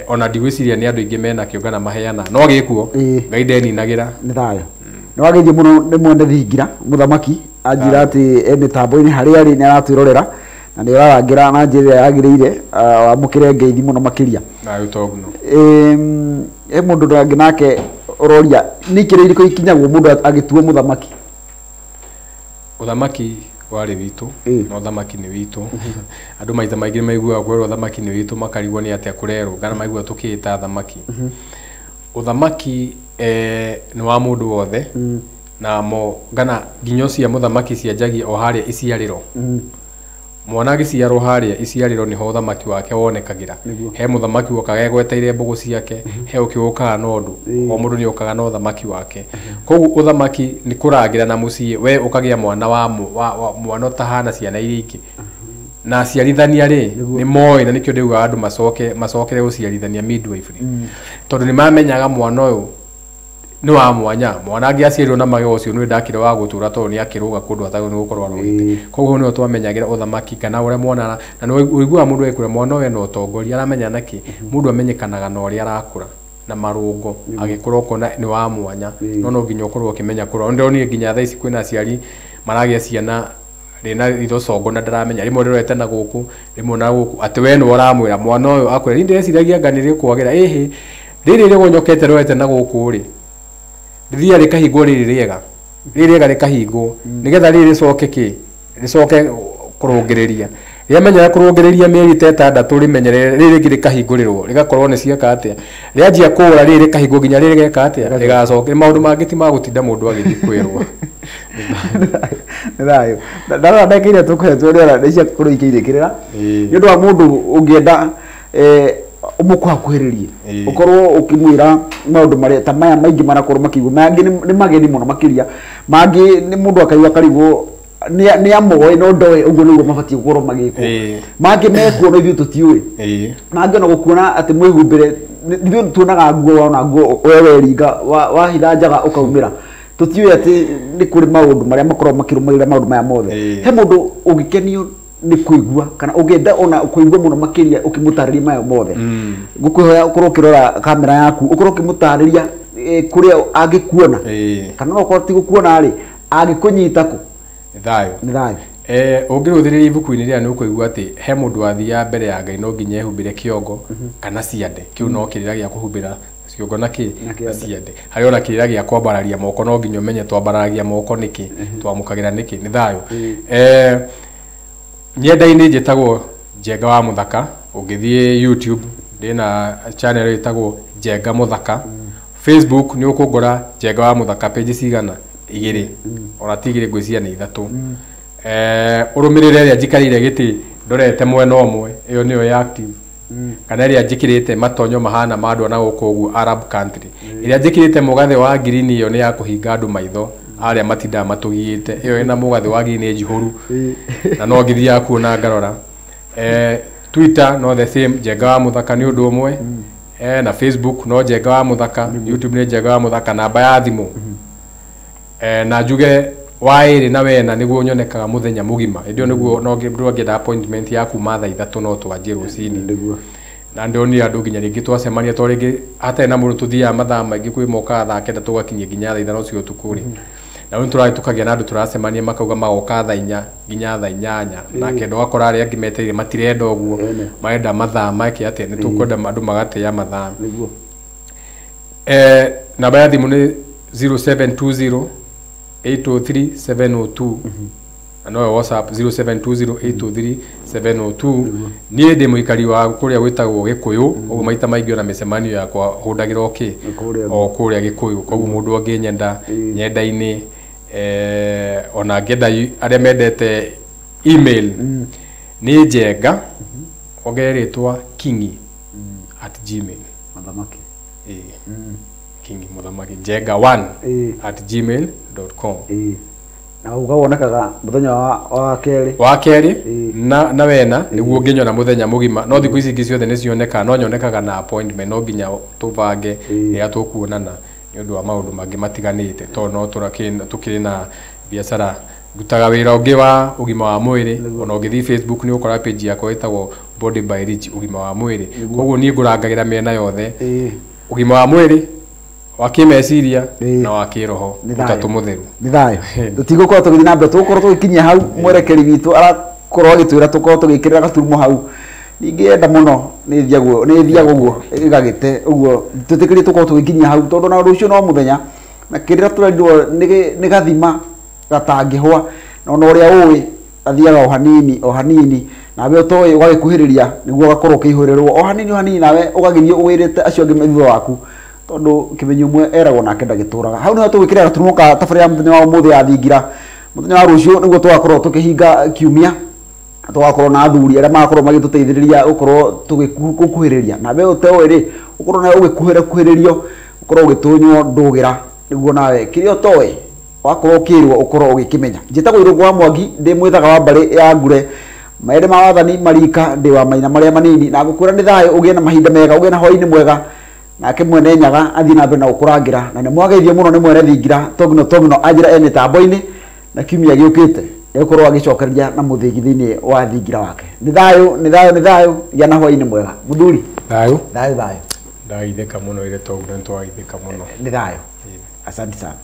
Ona ndigwĩciria nĩ andũ aingĩ mena kĩo kana maheana no gĩkuo Ngai ndeninagĩra. Nĩ thayũ. Nĩ wageithio mũno nĩ mwene thingira mũthamaki anjĩra atĩ e mĩtambo-inĩ harĩa arĩ nĩ aratwĩrorera na nĩ ũrarangĩra na njĩra ĩrĩa yagĩrĩire, wamũkĩre ngeithi mũno makĩria. Thayũ togno. He mũndũ ũngĩ nake ũroria nĩ ikĩro irĩkũ ikinyagwo mũndũ agĩtuo mũthamaki? Ũthamaki warĩ witũ na ũthamaki nĩ witũ. Andũ maita maingĩ maiguaga kwĩrwo ũthamaki nĩ witũ makarigwo nĩ atĩa kũrerwo kana maigua tũkĩĩta athamaki. Ũthamaki nĩ wa mũndũ wothe na mo kana nginyo cia mũthamaki cianjagia o harĩa iciarĩro. Mwana agĩciarwo harĩa iciarĩro nĩho ũthamaki wake wonekagĩra. He mũthamaki wokaga egweteire mbũgũ ciake, he ũkĩ ũkaga na ũndũ, o mũndũ nĩ okaga na ũthamaki wake. Koguo ũthamaki nĩ kũrangĩra na mũciĩ we ũkagĩa mwana wa mwana ũtahana ciana iria ingĩ. Na aciarithania rĩ nĩ moĩ na nĩkĩo ndĩugaga andũ macokere gũciarithania midwifery. Tondũ nĩ mamenyaga mwana ũyũ nĩ wa mwanya, mwana angĩaciarirwo na magego ũcio nĩ ndakĩrĩ wa gũtũra tondũ nĩ akĩrũga kũndũ atagĩrĩirwo nĩ gũkorwo arũgĩte. Koguo nĩho twamenyagĩra ũthamaki kana ũrĩa mwana na nĩ ũiguaga mũndũ agĩkũra mwana ũyũ ena ũtongoria aramenya nakĩ, mũndũ amenyekanaga na ũrĩa arakũra na marũngo agĩkũra ũkona nĩ wa mwanya no no nginya ũkorwo ũkĩmenya kũrora. Ndĩronire nginya thaa ici kwĩna aciari maragĩa ciana rĩna itho congo na ndaramenya rĩmwe rĩrorete na gũkũ rĩmwe na gũkũ atĩ we nĩwe ũramwĩra mwana ũyũ akwĩra niĩ ndĩreciragia anga nĩ rĩkwagĩra ĩhĩ rĩrĩ rĩgonyokete rĩrorete na gũkũ rĩ rĩthiaga rĩkahingwo rĩrĩ rĩega rĩrĩ rĩega rĩkahingwo nĩgetha rĩrĩ rĩcoke kĩ rĩcoke kũrũngĩrĩria rĩamenyera kũrũngĩrĩria mĩeri ta ĩtandatũ rĩmenyerere rĩrĩ rĩngĩ rĩkahingũrĩrwo rĩgakorwo nĩ cieka atĩa rĩanjia kũũra rĩrĩ rĩkahingwo nginya rĩrĩ rĩgeka atĩa rĩgacoka. Maũndũ mangĩ ti ma gũtinda mũndũ agĩthiĩ kwĩrwo. Nĩ thayũ. Ndarora ndagĩka iria tũkoretwo rĩera nĩ cia gũkorwo ikĩirĩkĩrĩra nĩ ũndũ wa mũndũ ũngĩenda ũmũkuhakuhĩrĩrie ũkorwo ũkĩmwĩra maũndũ marĩa ta maya maingĩ marakorwo makĩigwo mangĩ nĩ mageni mũno makĩria mangĩ nĩ mũndũ akaigua akarigwo nĩ amoĩ no ndoĩ ũguo nĩguo mabatiĩ gũkorwo magĩkwo mangĩ mekuo no ithuĩ tũtiũĩ mangĩ ona gũkuona atĩ mwĩhumbĩre ithuĩ tuonaga nguo wona nguo we weringa wahitha njaga ũkaumĩra tũtiũĩ atĩ nĩ kũrĩ maũndũ marĩa makoragwo makĩrũmĩrĩra maũndũ maya mothe. He mũndũ ũngĩkenio nĩ kũigua kana ũngĩenda ona kũigua mũno makĩria ũkĩmũtarĩria maya mothe ngũkũhoya ũkorwo ũkĩrora kamera yaku ũkorwo ũkĩmũtarĩria kũrĩa angĩkuona kana no okorwo ti gũkuona rĩ angĩkũnyita kũ. Nĩ thayũ. Nĩ thayũ. Ũngĩrũthĩrĩria ibuku-inĩ rĩrĩa nĩ ũkũigua atĩ he mũndũ wathiaga mbere ya Ngai no nginya ehumbĩre kĩongo kana ciande kĩu no kĩrĩra gĩa kũhumbĩra kĩongo na kĩ na ciande harĩ ona kĩrĩra gĩa kwambararia moko no nginya ũmenye twambaragia moko nĩkĩ twamũkagĩra nĩkĩ. Nĩ thayũ. Nyenda-inĩ njĩtagwo Njenga wa Mũthaka ũngĩthiĩ YouTube ndĩna channel ĩtagwo Njenga Mũthaka. Facebook nĩ ũkũngora Njenga wa Mũthaka page cigana igĩrĩ ona ti igĩrĩ ngwĩciria nĩ ithatũ. Ũrũmĩrĩre ĩrĩa njikarĩire gĩtĩ ndorete mwena ũmwe ĩyo nĩyo ya active kana ĩrĩa njĩkĩrĩte matonyo mahana ma andũ na gũkũ ũguo Arab country ĩrĩa njĩkĩrĩte mũgathĩ wa ngirini ĩyo nĩ ya kũhinga andũ maitho arĩa matindaga matũgiĩte ĩyo ĩna mũgathĩ wa ngirini nĩ njihũru na no ngĩthiaga kuona ngarora. Twitter no the same Njenga wa Mũthaka nĩ ũndũ ũmwe na Facebook no Njenga wa Mũthaka, YouTube nĩ Njenga wa Mũthaka, namba ya thimũ na njuge wa ĩrĩ na wena nĩguo nyonekaga mũthenya mũgima ĩndĩ ĩyo nĩguo no ndũ angĩenda appointment ya kuma thaa ithatũ no twanjie rũcinĩ. Nĩguo. Na ndonire andũ nginya rĩngĩ twacemania to rĩngĩ hatarĩ na mũndũ tũthiaga mathaa maingĩ kwĩ mokaga thaa 9 tũgakinyia nginya thaa 5 cia ũtukũ rĩ. Na rĩu tũrathiĩ tũkagĩa na andũ tũracemania makauga magoka thaa 4 nginya thaa 8 na kenda ũgakora arĩa angĩ metereire matirenda ũguo, marenda mathaa make atĩa, nĩ tũkwenda andũ magatĩa mathaa. Namba ya thimũ nĩ 0720 803 702 na noyo WhatsApp 0720 803 702. Niĩ ndĩ mũikari wa kũrĩa gwĩtagwo Gĩkũyũ, ũguo maita maingĩ ona mĩcemanio yakwa hũndagĩra o kũrĩa Gĩkũyũ, koguo mũndũ angĩnyenda nyenda-inĩ, ona angĩenda arĩa mendete email nĩ Njenga ongerere rĩtwa kingi @gmail. Mũthamaki. Kingi Mũthamaki njenga1@gmail.com. Na uga wonekaga muthenya wa kerĩ. Wa kerĩ na wena nĩguo ngĩnyona mũthenya mũgima, no thikũ ici ingĩ ciothe nĩ cionekaga, no nyonekaga na appointment, no nginya tũbange rĩrĩa tũkuonana nĩ ũndũ wa maũndũ mangĩ matiganĩte, tondũ no tũkĩrĩ na biacara. Ndutaga wĩra ũngĩ wa ũgima wa mwĩrĩ, ona ũngĩthiĩ Facebook nĩ ũkora page yakwa ĩtagwo Body by Rich ũgima wa mwĩrĩ. Koguo niĩ ngũrangagĩra mĩena yothe, ũgima wa mwĩrĩ, wa kĩmeciria na wa kĩroho, ũtatũ mũtheru. Nĩ thayũ. Tũtigũkorwo tũgĩthiĩ na mbere, tũgũkorwo tũgĩkinyia hau mwerekeri witũ arakorwo agĩtwĩra tũkorwo tũgĩkĩrĩra gaturumo hau. Ningĩ enda mũno nĩ ĩthiaga ũguo ĩgagĩte ũguo, twĩtĩkĩrie tũkorwo tũgĩkinyia hau, tondũ na rũciũ no mũthenya, na kĩrĩa tũrerirwo nĩ gathima gatangĩhwa, na ona ũrĩa ũĩ athiaga o hanini o hanini, nawe ũtoĩ ũgagĩkuhĩrĩria nĩguo ũgakorwo ũkĩihũrĩrwo o hanini o hanini, nawe ũgagĩthiĩ ũwĩrĩte acio angĩ thutha waku, tondũ kĩmenyi ũmwe eragwo nake ndagĩtũraga. Hau nĩho tũgwĩkĩra gaturumo ka tabarĩra ya mũthenya wa ũmũthĩ ya Thingira. Mũthenya wa rũciũ nĩguo tũgakorwo tũkĩhinga kiumia, tũgakorwo na athuri arĩa magakorwo magĩtũteithĩrĩria gũkorwo tũgĩkuhĩrĩria, nawe ũtoĩ rĩ ũkorwo nawe ũgĩkuhĩrĩrio, ũkorwo ũgĩtũnywo ndũgĩra nĩguo nawe kĩrĩa ũtoĩ wakorwo ũkĩrwo ũkorwo ũgĩkĩmenya. Njĩtagwo Irũngũ wa Mwangi, ndĩ mwĩthaga wa mbarĩ ya Ngure, maĩrĩ ma wathani marika, ndĩ wa maina marĩa manini, na ngũkwĩra nĩ thayũ, ũgĩe na mahinda mega, ũgĩe na hwaĩ-inĩ mwega. Nake mwene Nyaga athiĩ na mbere na gũkũrangĩra, na nĩ mwageithio mũno nĩ mwene Thingira Togno Togno anjĩra e mĩtambo-inĩ, na kiumia gĩũkĩte egũkorwo agĩcokereria na mũthĩgi thĩinĩ wa Thingira wake. Nĩ thayũ, nĩ thayũ, nĩ thayũ, gĩa na hwaĩ-inĩ mwega. Mũthuri. Thayũ. Thayũ, thayũ. Ndageithĩka mũno ire Togno, nĩ twageithĩka mũno. Nĩ thayũ. Asante sana.